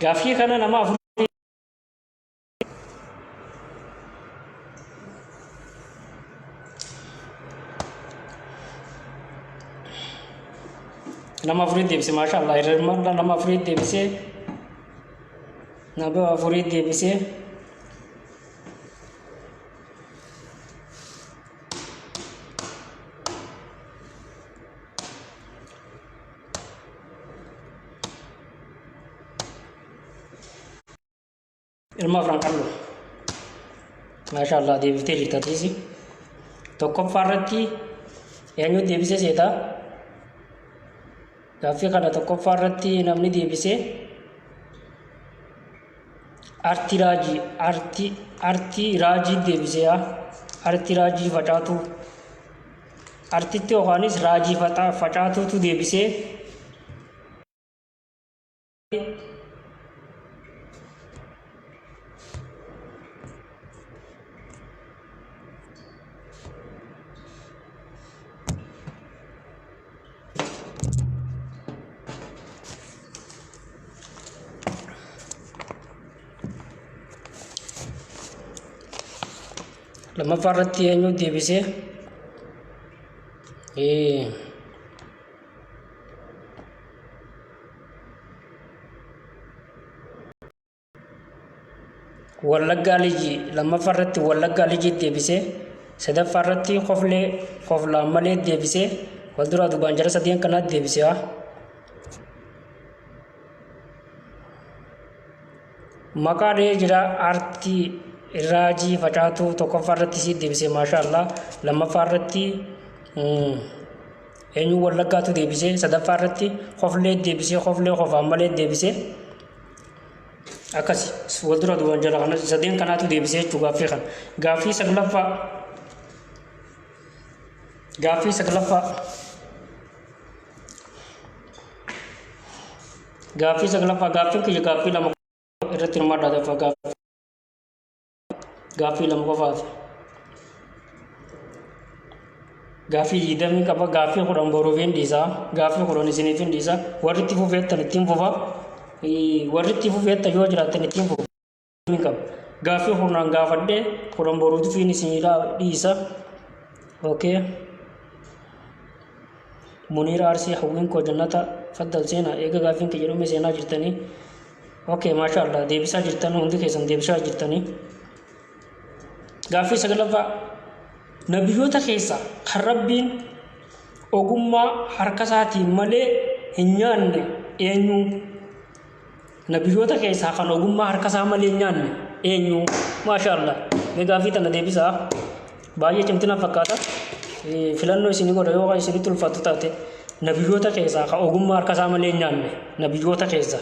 Gaaffii kana nama afurii nama afurii deebise maasha Allah hirmaadha nama afurii deebisee nama afurii deebisee Ilma afran qallu. Maasha Allah deebiftee jirta tiisi. Tokkoffaa irratti eenyu deebisee seeta? Gaaffii kana tokkoffaa irratti namni deebisee arti raajii arti arti raajii deebisee arti raajii facaatuu artitti yookaanis raajii facaatuutu deebisee Lammaffaa irratti eenyu deebisee? Wallaggaa Lijii lammaffaa irratti Wallaggaa Lijii deebisee sadaffaa irratti Koflee Koflaan malee deebisee wal duraa duubaan jara sadeen kanaa deebisee haa. Maqaa dhahee jira aartii raajii facaatuu tokkoffaa irratti sii deebisee maashaa Allah lammaffaa irratti eenyu wallaggaatu deebisee sadaffaa irratti koflee deebisee koflee kofaan malee deebisee akkasi wal dura duuban jala kana sadeen kanaatu deebisee jechuu gaaffii kana gaaffii saglaffaa gaaffii saglaffaa Gaaffii saglaffaa gaaffiin kiyya gaaffii lama irratti hirmaadhaa gaaffii gaaffii lama qofaati. Gaaffii digdamii qaba gaaffii 10 boruuf hin dhiisa gaaffii 10 isiniif hin dhiisa warri itti fufeettan ittiin fufa warri itti fufeettan yoo jiraattan ittiin fufa qaba. Gaaffii kurnaan gaafadhee 10 boruutiin isinii dhiisa. Okay. Muniir Arsii hawwiin koo jannata faddal seenaa eega gaaffiin kiyya dhume seenaa jirtanii. Okay maasha Allah deebisaa jirtan hundi keessan deebisaa jirtanii. Gaaffii saglaffaa nabiyyoota keessaa kan Rabbiin ogummaa harka isaatiin malee hin nyaanne eenyu? Nabiyyoota keessaa kan ogummaa harka isaa malee hin nyaanne eenyu? Maasha Allah. Mee gaaffii tana deebisaa. Baay'ee cimtina fakkaata. Filannoo isinii godha yoo isinitti ulfaatu taate. Nabiyyoota keessaa kan ogummaa harka isaa malee hin nyaanne nabiyyoota keessaa.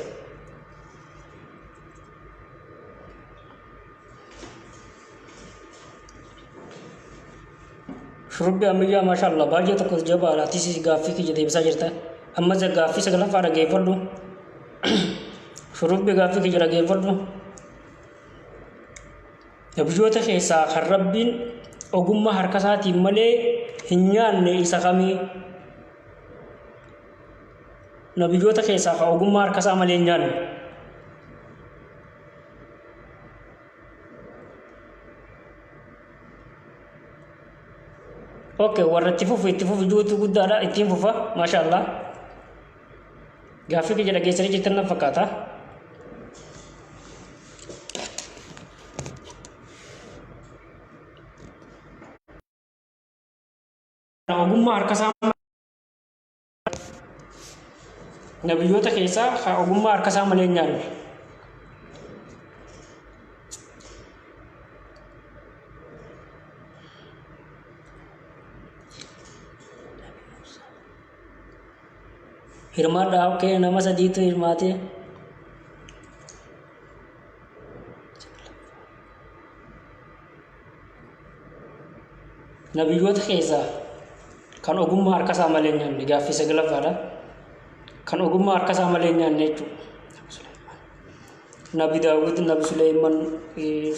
Shurrubbee ammayyaa maasha Allah baay'ee tokko jabaadha atis gaaffii kiyya deebisaa jirta. Amma gaaffii saglaffaa dhaggeeffadhu. Shurrubbi gaaffii kiyya dhageeffadhu. Nabiyyoota keessaa kan Rabbiin ogummaa harka isaatiin malee hin nyaanne isa kamii? Nabiyyoota keessaa kan ogummaa harka isaa malee hin nyaanne. Okay, warra itti fufu itti fufu juutu guddaadha ittiin fufa maasha Allah. Gaaffii kiyya dhageessanii jirtan na fakkaata. Ogummaa harka isaa nabiyyoota keessaa kan ogummaa harka isaa malee hin nyaanne. Hirmaadhaa okay nama sadiitu hirmaate. Nabiyyoota keessaa kan ogummaa harka isaa malee hin nyaanne gaaffii sagalaffaadha. Kan ogummaa harka isaa malee hin nyaanne jechuudha. Nabi Daawit, Nabi Suleeyman,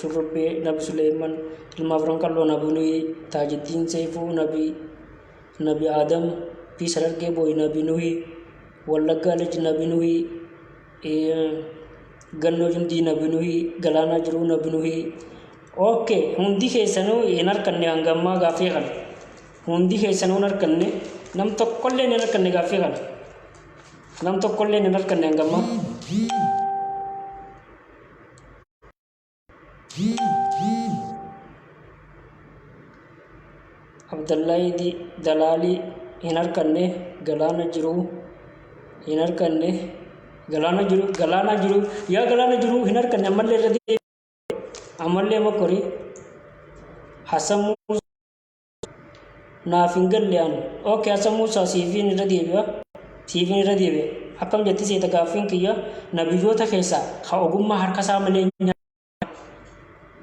Shurrubbee, Nabi Suleeyman, ilma Afran Qalloo, Nabi Nuhi, Taajiddiin Seeyfuu, Nabi Nabi Aadam, Piis Harargee Booy, Nabi Nuhi, Wallaggaa Lij, Nabi Nuhi, Gannoo Jundii, Nabi Nuhi, Galaanaa Jiruu, Nabi Nuhi. Okay, hundi keessanuu hin harkanne hanga ammaa gaaffii kana. Hundi keessanuu hin harkanne, nam tokkollee hin harkanne gaaffii kana. Nam tokkollee hin harkanne hanga ammaa. Abdallaa Dalaalii hin harkanne, Galaana Jiruu hin harkanne, Galaana Jiruu, Galaana Jiruu, yaa Galaana Jiruu hin harkanne ammallee irra deebi. Ammallee mokkori. Hassan Muusaa naaf hin galle an. Okay, Hassan Muusaa siifiin irra deebi'a. Siifiin irra deebi'a. Akkam jetti seeta gaaffiin kiyya nabiyyoota keessaa ka ogummaa harka isaa malee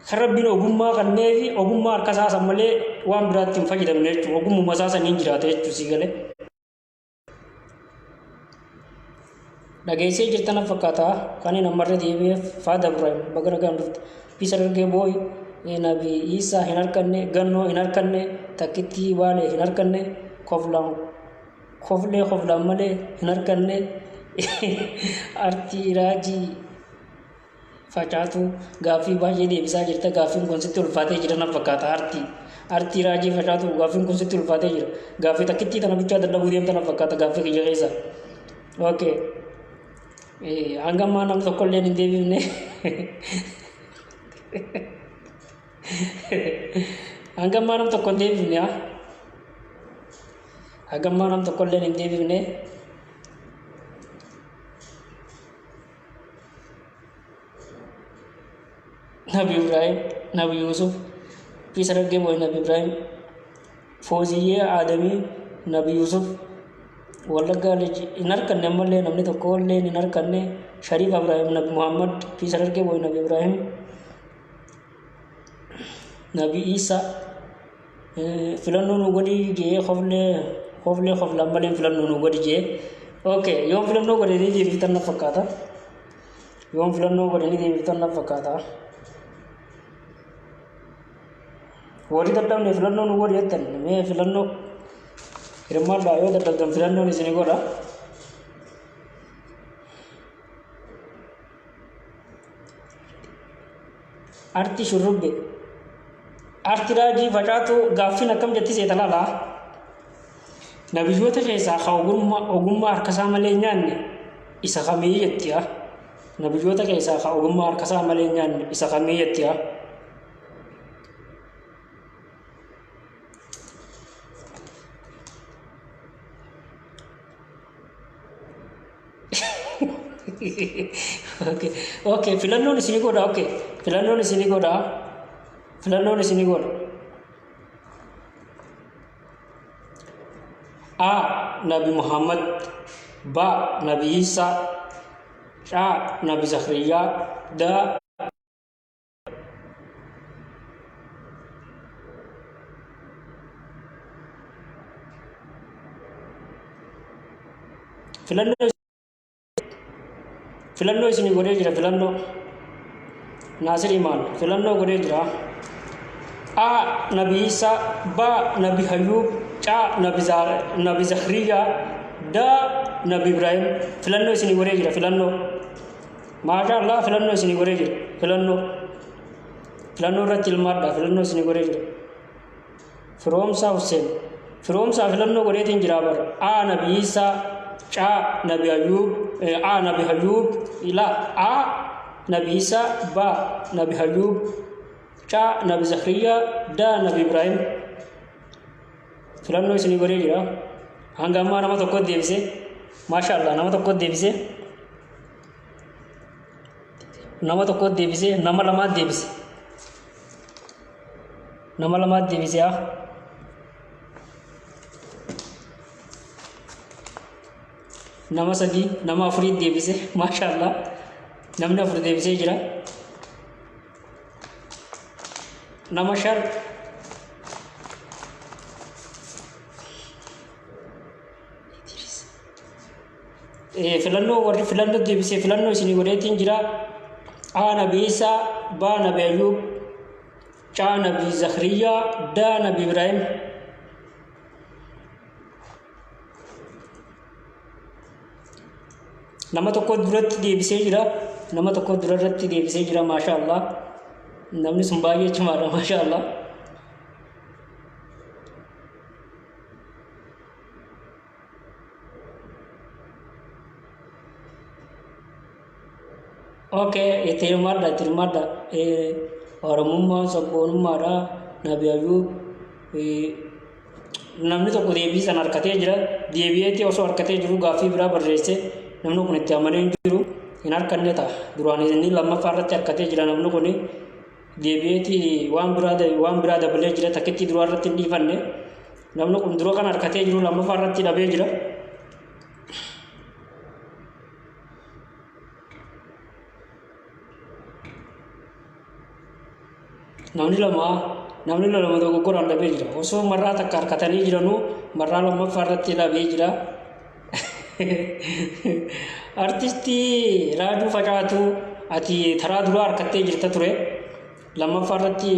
kan rabbiin ogummaa kanneefi ogummaa harka isaa san malee waan biraatti hin fayyadamne jechuudha. Ogummuma isaa saniin jiraata jechuudha sii galee. Dhageessee jirtan fakkaata kan inni ammarra deebi'eef Faada Ibrahim baga nagaan dhufte. Bisa dargee booy Nabi Isaa hin harkanne gannoo hin harkanne takkittii baalee hin harkanne koflaan koflee koflaan malee hin harkanne artii raajii facaatu gaaffii baay'ee deebisaa jirta gaaffiin kun sitti ulfaatee jira na fakkaata artii artii raajii facaatu gaaffiin kun sitti ulfaatee jira gaaffii takkittii tana bichaa dadhabuu deemta na fakkaata gaaffii kiyya keessa okay hanga ammaa namni tokko illee hin deebifne hanga ammaa nam tokko hin deebifne haa hanga ammaa nam tokko illee hin deebifne. Nabi Ibrahim, Nabi Yusuf, Piis Harargee Boy Nabi Ibrahim, Fooziyyee Aadamii, Nabi Yusuf, Wallaggaa Lij hin harkanne ammallee namni tokko illee hin harkanne Shariif Ibrahim, Nabi Muhammad, Piis Harargee Boy Nabi Ibrahim, Nabi Isa, filannoo nu godhi jee koflee koflee koflaan malee filannoo nu godhi jee okay yoon filannoo godhe ni deebiftan na fakkaata yoon filannoo godhe ni deebiftan na fakkaata warri dadhabne filannoo nu godhi jettan mee filannoo hirmaadhaa yoo dadhabdan filannoon isin godha. Arti shurrubbe. Arti raajii facaatu gaaffiin akkam jetti seeta laala. Nabiyyoota keessaa ka ogummaa ogummaa harkasaa malee hin nyaanne isa kamii jetti haa. Nabiyyoota keessaa ka ogummaa harkasaa malee hin nyaanne isa kamii jetti haa. Okay, okay, filannoon isinii godha. Okay, filannoon isinii godha. Filannoon isinii godha. A. Nabi Muhammad. B. Nabi Isa. C. Nabi Zakariyaa. D. Filannoo Filannoo isinii godhee jira filannoo. Naasir Imaan filannoo godhee jira. A. Nabi Isaa, B. Nabi Hayyuub, C. Nabi Zakariyaa, D. Nabi Ibraahim. Filannoo isinii godhee jira filannoo. Maashaa Allah, filannoo isinii godhee jira filannoo. Filannoo irratti ilmaadha, filannoo isinii godhee jira. Firoomsaa Hussein. Firoomsaa filannoo godheetiin jira bara. A. Nabi Isaa, C. Nabi Ayyuub, A. Nabi Hayyuub, ila A. Nabi Isaa, B. Nabi Hayyuub, C. Nabi Zakariyaa, D. Nabi Ibraahim. Filannoo isinii godhee jira. Hanga ammaa nama tokko deebise. Maasha Allah, nama tokko deebise. Nama tokko deebise, nama lamaa deebise. Nama lamaa deebise haa. Nama sadii, nama afurii deebise. Maasha Allah. Namni afur deebisee jira. Nama 5. Filannoo warri filannoo deebisee filannoo isinii godheetiin jira. A. Nabi Isaa, B. Nabi Ayyuub, C. Nabi Zakariyaa, D. Nabi Ibraahim. Nama tokko duratti deebisee jira. Nama tokko dura irratti deebisee jira. Maasha Allah. Namni sun baay'ee cimaadha. Maasha Allah. Okay, itti hirmaadha, itti hirmaadha. Oromummaan sabboonummaadha. Nabi Ayyuub namni tokko deebii sana harkatee jira. Deebi'eetii osoo harkatee jiru gaaffii biraa barreesse, namni kun itti amanee hin jiru, hin harkanne ta'a. Duraan inni lammaffaa irratti harkatee jira, namni kun deebi'eetii waan biraa dabalee jira, takkitti duraa irratti hin dhiifanne. Namni kun dura kan harkatee jiru lammaffaa irratti dhabee jira. Namni lama dogoggoraan dhabee jira. Osoo marraa takka harkatanii jiranuu marraa lammaffaa irratti dhabee jira. Artistii Raajuu Facaatuu, ati taraa duraa harkattee jirta ture. Lammaffaa irratti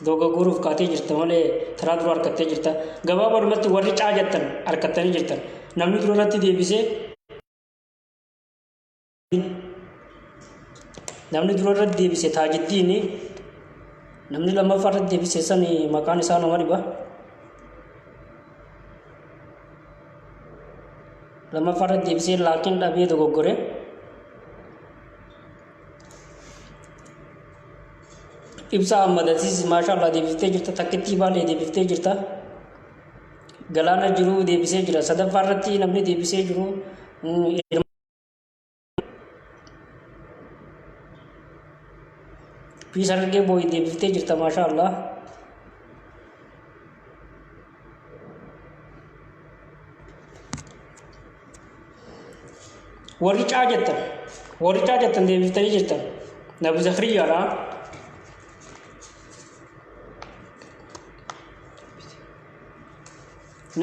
dogoggoruuf kaatee jirta malee taraa duraa harkattee jirta. Gabaabadhumatti warri caa jettan harkattanii jirtan. Namni dura irratti deebisee, namni dura irratti deebise Taajiddiini, namni lammaffaa irratti deebise san maqaan isaa nama dhiba. Lammaffaa irratti deebisee laakiin dhabee dogoggore. Ibsaa Ahmad Aziz, maasha Allah, deebiftee jirta. Takkittii Baalee deebiftee jirta. Galaana Jiruu deebisee jira. Sadaffaa irratti namni deebisee jiru Piis Harargee Booyi, deebiftee jirta, maasha Allah. Warri caa jettan, warri caa jettan deebiftanii jirtan. Nabi Zakariyaadha.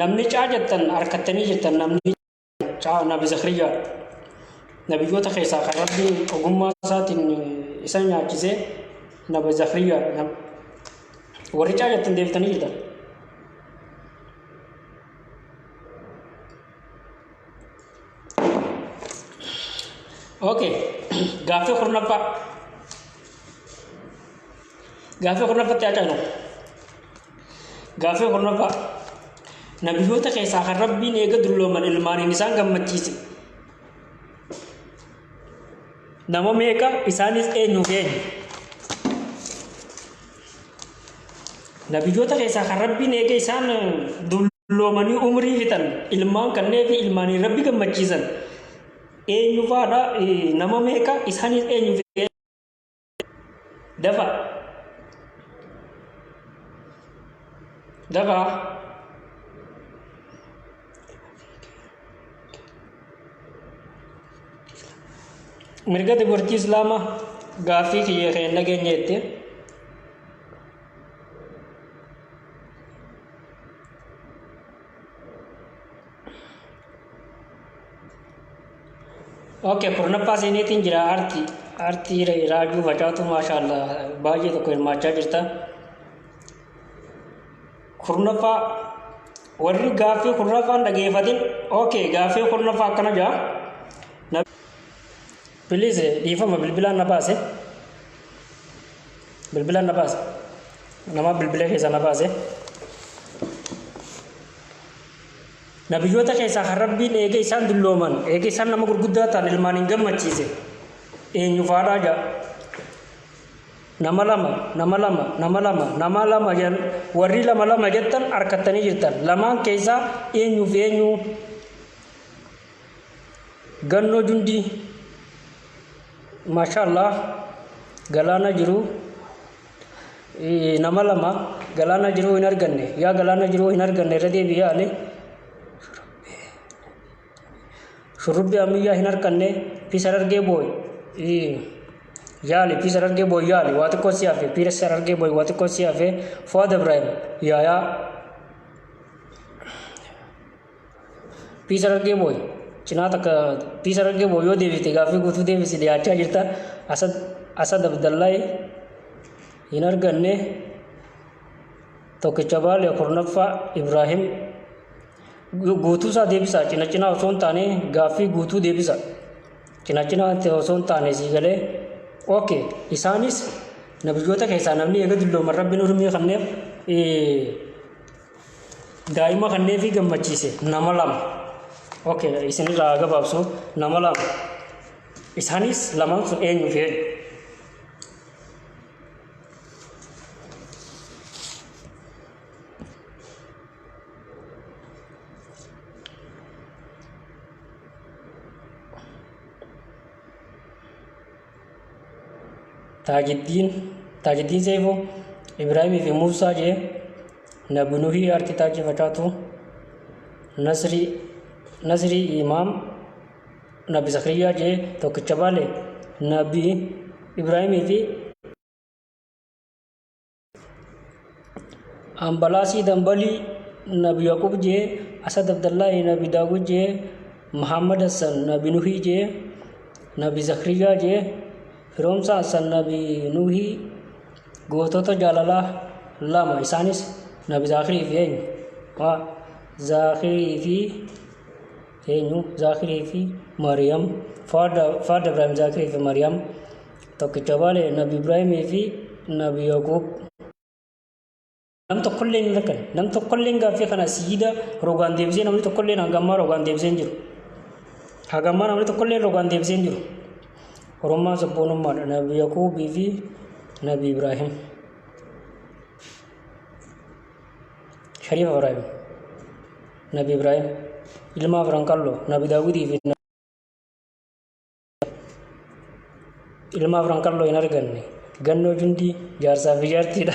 Namni caa jettan harkattanii jirtan, namni caa Nabi Zakariyaadha. Nabiyyoota keessaa kan Rabbiin ogummaa isaatiin isa nyaachisee Nabi Zakariyaadha. Warri caa jettan deebiftanii jirtan. Okay, gaaffii 10ffaa. Gaaffii 10ffaatti haa ceenu. Gaaffii 10ffaa. Nabiyyoota keessaa kan Rabbiin eega dullooman ilmaaniin isaan gammachiise nama meeqa? Isaanis eenyuu fi eenyu? Nabiyyoota keessaa kan Rabbiin eega isaan dulloomanii umrii fixan ilmaan kannee fi ilmaaniin Rabbi gammachiisan eenyu faadha? Nama meeqa? Isaanis eenyu fi eenyu? Dafa. Dafa. Mirga dubartii Islaamaa, gaaffii kiyya kan hin dhageenye jette. Okay, 10ffaa seeneetiin jira. Arti artii Raajuu Facaatu, maashaallah, baay'ee tokko hirmaachaa jirta. 10ffaa, warri gaaffii 10ffaan dhageeffatin. Okay, gaaffii 10ffaa akkana jaa. Please, dhiifama, bilbilaan na baase. Bilbilaan na baase. Nama bilbila keessa na baase. Nabiyyoota keessaa kan Rabbiin eega isaan dullooman, eega isaan nama gurguddaa ta'an ilmaan hin gammachiise eenyu faadhaa ja'a. Nama lama, nama lama, nama lama, nama lama, warri lama lama jettan harkattanii jirtan. Lamaan keessaa eenyuu fi eenyu? Gannoo Jundii, maashaallah, Galaana Jiru, nama lama. Galaana Jiruu hin arganne. Yaa Galaana Jiruu, hin arganne, irra deebi'ee yaale. Shurrubbii Ammayyaa hin arganne. Piisar Argee Booy yaali. Piisar Argee Booy yaali, waa xiqqoo si hafe. Piisar Argee Booy, waa xiqqoo si hafe. Fuad Ibrahim yaayaa. Piisar Argee Booy cinaa takka. Piisar Argee Booy yoo deebiste gaaffii guutuu deebisi, dhiyaachaa jirta. Asad Asad Abdallahi hin arganne. Tokkicha Baalee, 10ffaa Ibrahim guutuu isaa deebisa. Cina cinaa osoo hin taane gaaffii guutuu deebisa. Cina cinaa osoo hin taane, sii galee? Okay, isaanis nabiyyoota keessaa namni eega dullooman Rabbiin urmii kanneef, daa'ima kanneefi gammachiise nama lama. Okay, isinirraa gabaabsu, nama lama. Isaanis lamaan sun eenyu fi eenyu? Taajiddiin, Taajiddiin Seefoo, Ibraahimii fi Muusaa jee. Nabi Nuhii, Arti Taajii Facaatu, Nasrii, Nasrii Imaam, Nabi Zakariyaa jee. Tokkicha Baale, Nabi Ibraahimii fi Ambalaasii Dambalii, Nabi Yaqub jee. Asad Abdallaahi, Nabi Daawud jee. Muhammad Hassan, Nabi Nuhii jee. Nabi Zakariyaa jee. Firoomsa Hassan, Nabi Nuhii. Gootota jaalalaa lama, isaanis Nabi Zaakirii fi eenyu? Waa Zaakirii fi eenyu? Zaakirii fi Mariyam. Fuad Ibrahim, Zaakirii fi Mariyam. Tokkicha Baale, Nabi Ibraahimii fi Nabi Yaquub. Nam tokkollee hin rakkan. Nam tokkollee gaaffii kana siida rogaan deebisee, namni tokkollee hangammaa rogaan deebisee hin jiru. Hagammaa namni tokkollee rogaan deebisee hin jiru. Orommaan sabboonummaadha. Nabi Yaquubii fi Nabi Ibraahim. Shariif Ibraahim. Nabi Ibraahim. Ilma Afran Qalloo. Nabi Daawudii fi Ilma Afran Qalloo hin arganne. Gannoo Jundii, jaarsaa fi jaartiidha.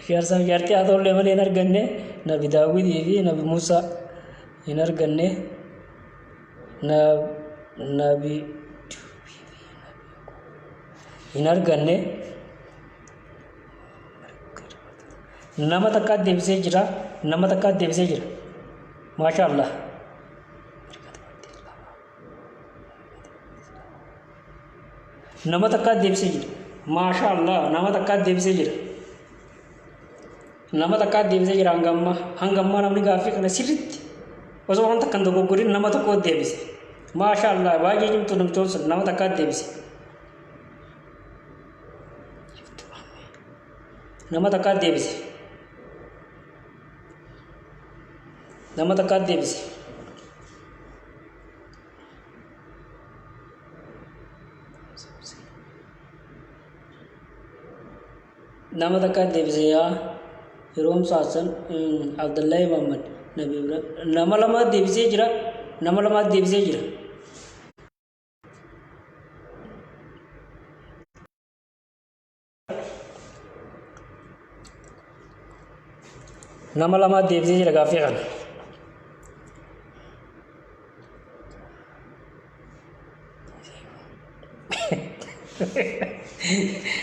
Jaarsaa fi jaartii haa ta'ullee malee hin arganne. Nabi Daawudii fi Nabi Muusaa hin arganne. Nabi hin arganne. Nama takkaa deebisee jira. Nama takkaa deebisee jira. Maasha Allah. Nama takkaa deebisee jira. Maasha Allah. Nama takkaa deebisee jira. Nama takkaa deebisee jira hanga ammaa. Hanga ammaa namni gaaffii kana sirriitti osoo waan takka hin dogoggorin nama tokko deebise. Maasha Allah, baay'ee cimtuu namtichoon sun, nama takkaa deebise. Nama takkaa deebise. Nama takkaa deebise. Nama takkaa deebise. Yaa Firoomsa Hassan, Abdullahi Muhammad, Nabi Ibrahim. Nama lama deebisee jira. Nama lama deebisee jira. Nama lama deebisee jira gaaffii kana.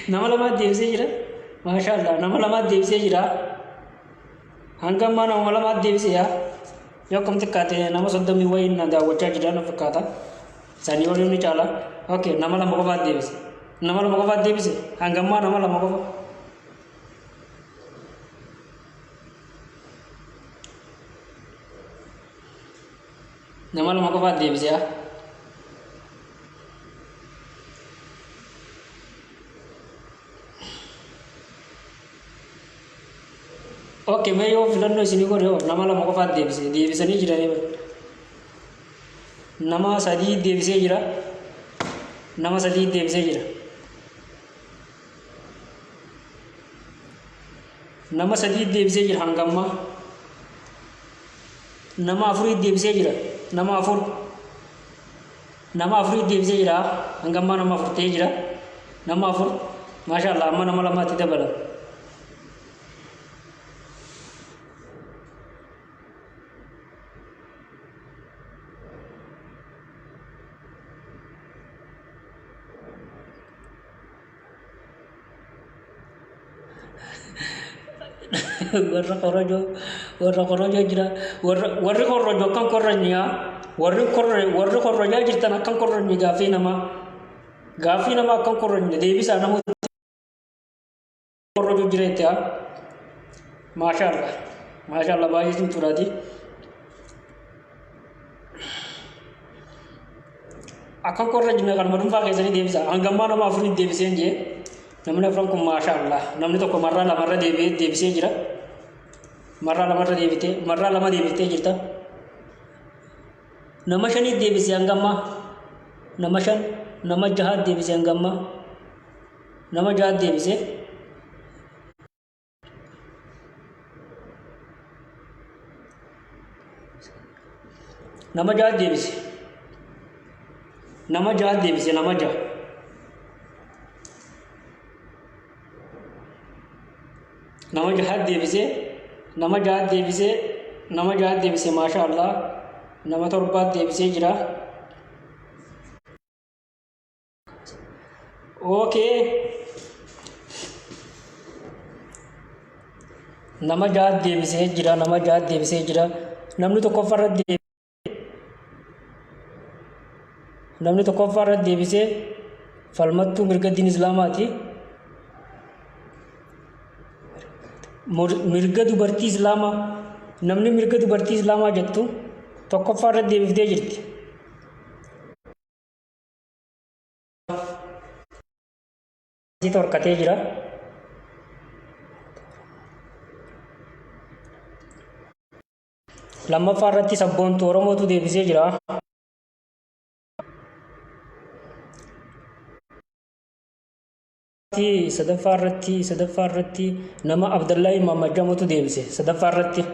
Nama lama deebisee jira. Maasha Allah, nama lama deebisee jira. Hanga ammaa nama lamaatti deebise yaa. Yoo akkam xiqqaate nama 30 wayii na daawwachaa jira na fakkaata. Sanii olii ni caala. Okay, nama lama qofaatti deebise. Nama lama qofaatti deebise. Hanga ammaa nama lama qofa. Nama lama qofaatti deebise yaa. Okay, mee yoo filannoo isinii godhe hoo nama lama qofaatti deebise deebisanii jiranii bara. Nama sadii deebisee jira. Nama sadii deebisee jira. Nama sadii deebisee jira hanga ammaa. Nama afurii deebisee jira. Nama afur. Nama afurii deebisee jira. Hanga ammaa nama afur ta'ee jira. Nama afur. Maasha Allah amma nama lamaatti dabala. Warra korojoo, warra korojoo jira, warra warri korojoo akkan korranyaa, warri korre warri korrojaa jirtan akkan korranye gaaffii namaa, gaaffii namaa akkan korranye deebisaa namoota korrojoo jira itti haa. Maashaallah, maashaallah, baay'ee cimtuudhaati. Akka korrajne kanuma dhuunfaa keessanii deebisa. Hangammaa nama afurii deebiseen jee. Namni afran kun maasha Allah. Namni tokko marraa lamarra deebi'ee deebisee jira. Marraa lamarra deebitee marraa lama deebitee jirta. Nama shanii deebisee hangammaa. Nama shan, nama jaha deebisee hangammaa. Nama jaha deebisee. Nama jaha deebise. Nama jaha deebise, nama jaha. Nama jaha deebise, nama jaha deebise, nama jaha deebise, maasha Allah. Nama torbaa deebisee jira. Okay. Nama jaha deebisee jira, nama jaha deebisee jira. Namni tokkoffaa irratti deebisee, namni tokkoffaa irratti deebisee falmattuu mirga diin islaamaati. Mirga dubartii islaamaa, namni mirga dubartii islaamaa jettu tokkoffaa irratti deebiftee jirti. Asitti horkatee jira. Lammaffaa irratti sabboontu Oromootu deebisee jira. Sadaffaa irratti nama Abdallaa Muhammad Jamutu deebise sadaffaa irratti.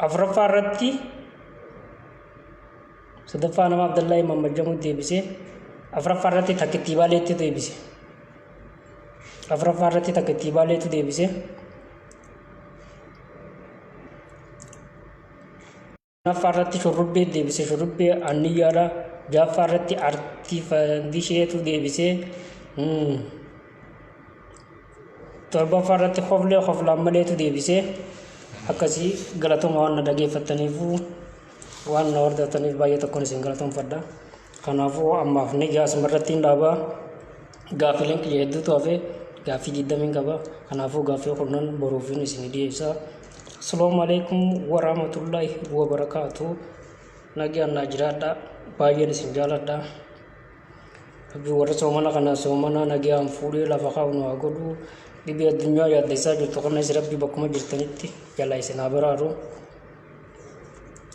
Afuraffaa irratti, sadaffaa nama Abdallaa Muhammad Jamutu deebise. Afuraffaa irratti Takkittii Baaleetti deebise. Afuraffaa irratti Takkittii Baaleetu deebise. Shanaffaa irratti Shurrubbee deebise, Shurrubbee Anniyyaadha. Ja'affaa irratti Artii Fandisheetu deebise. Torbaffaa irratti Hoflee Hoflaan Maleetu deebise. Akkasii galatoma, waan na dhageeffattaniifu, waan na hordoftaniif baay'ee tokkoon isin galatoomfadha. Kanaafuu ammaaf ni ga'a, asuma irratti hin dhaabaa. Gaaffileen kiyya hedduutu hafe, gaaffii 20 qaba. Kanaafuu gaaffii kurnan boruufin isin dhiyeessa. Asalaamu alaikum warahmatullaahi wabarakaatu. Nagaan naa jiraadha. Baay'een isin jaaladha. Rabbi warra soomana kana soomana nagaan fuudhee lafa kaa'u nu haa godhu. Dhibee addunyaa yaaddessaa jirtu kanas Rabbi bakkuma jirtanitti jalaa isin haa baraaru.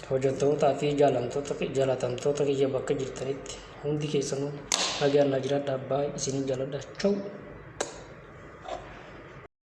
Kabajamtootaa fi jaalatamtoota kiyya bakka jirtanitti hundi keessanuu nagaan naa jiraadha. Baay'ee isinin jaaladha. Chau.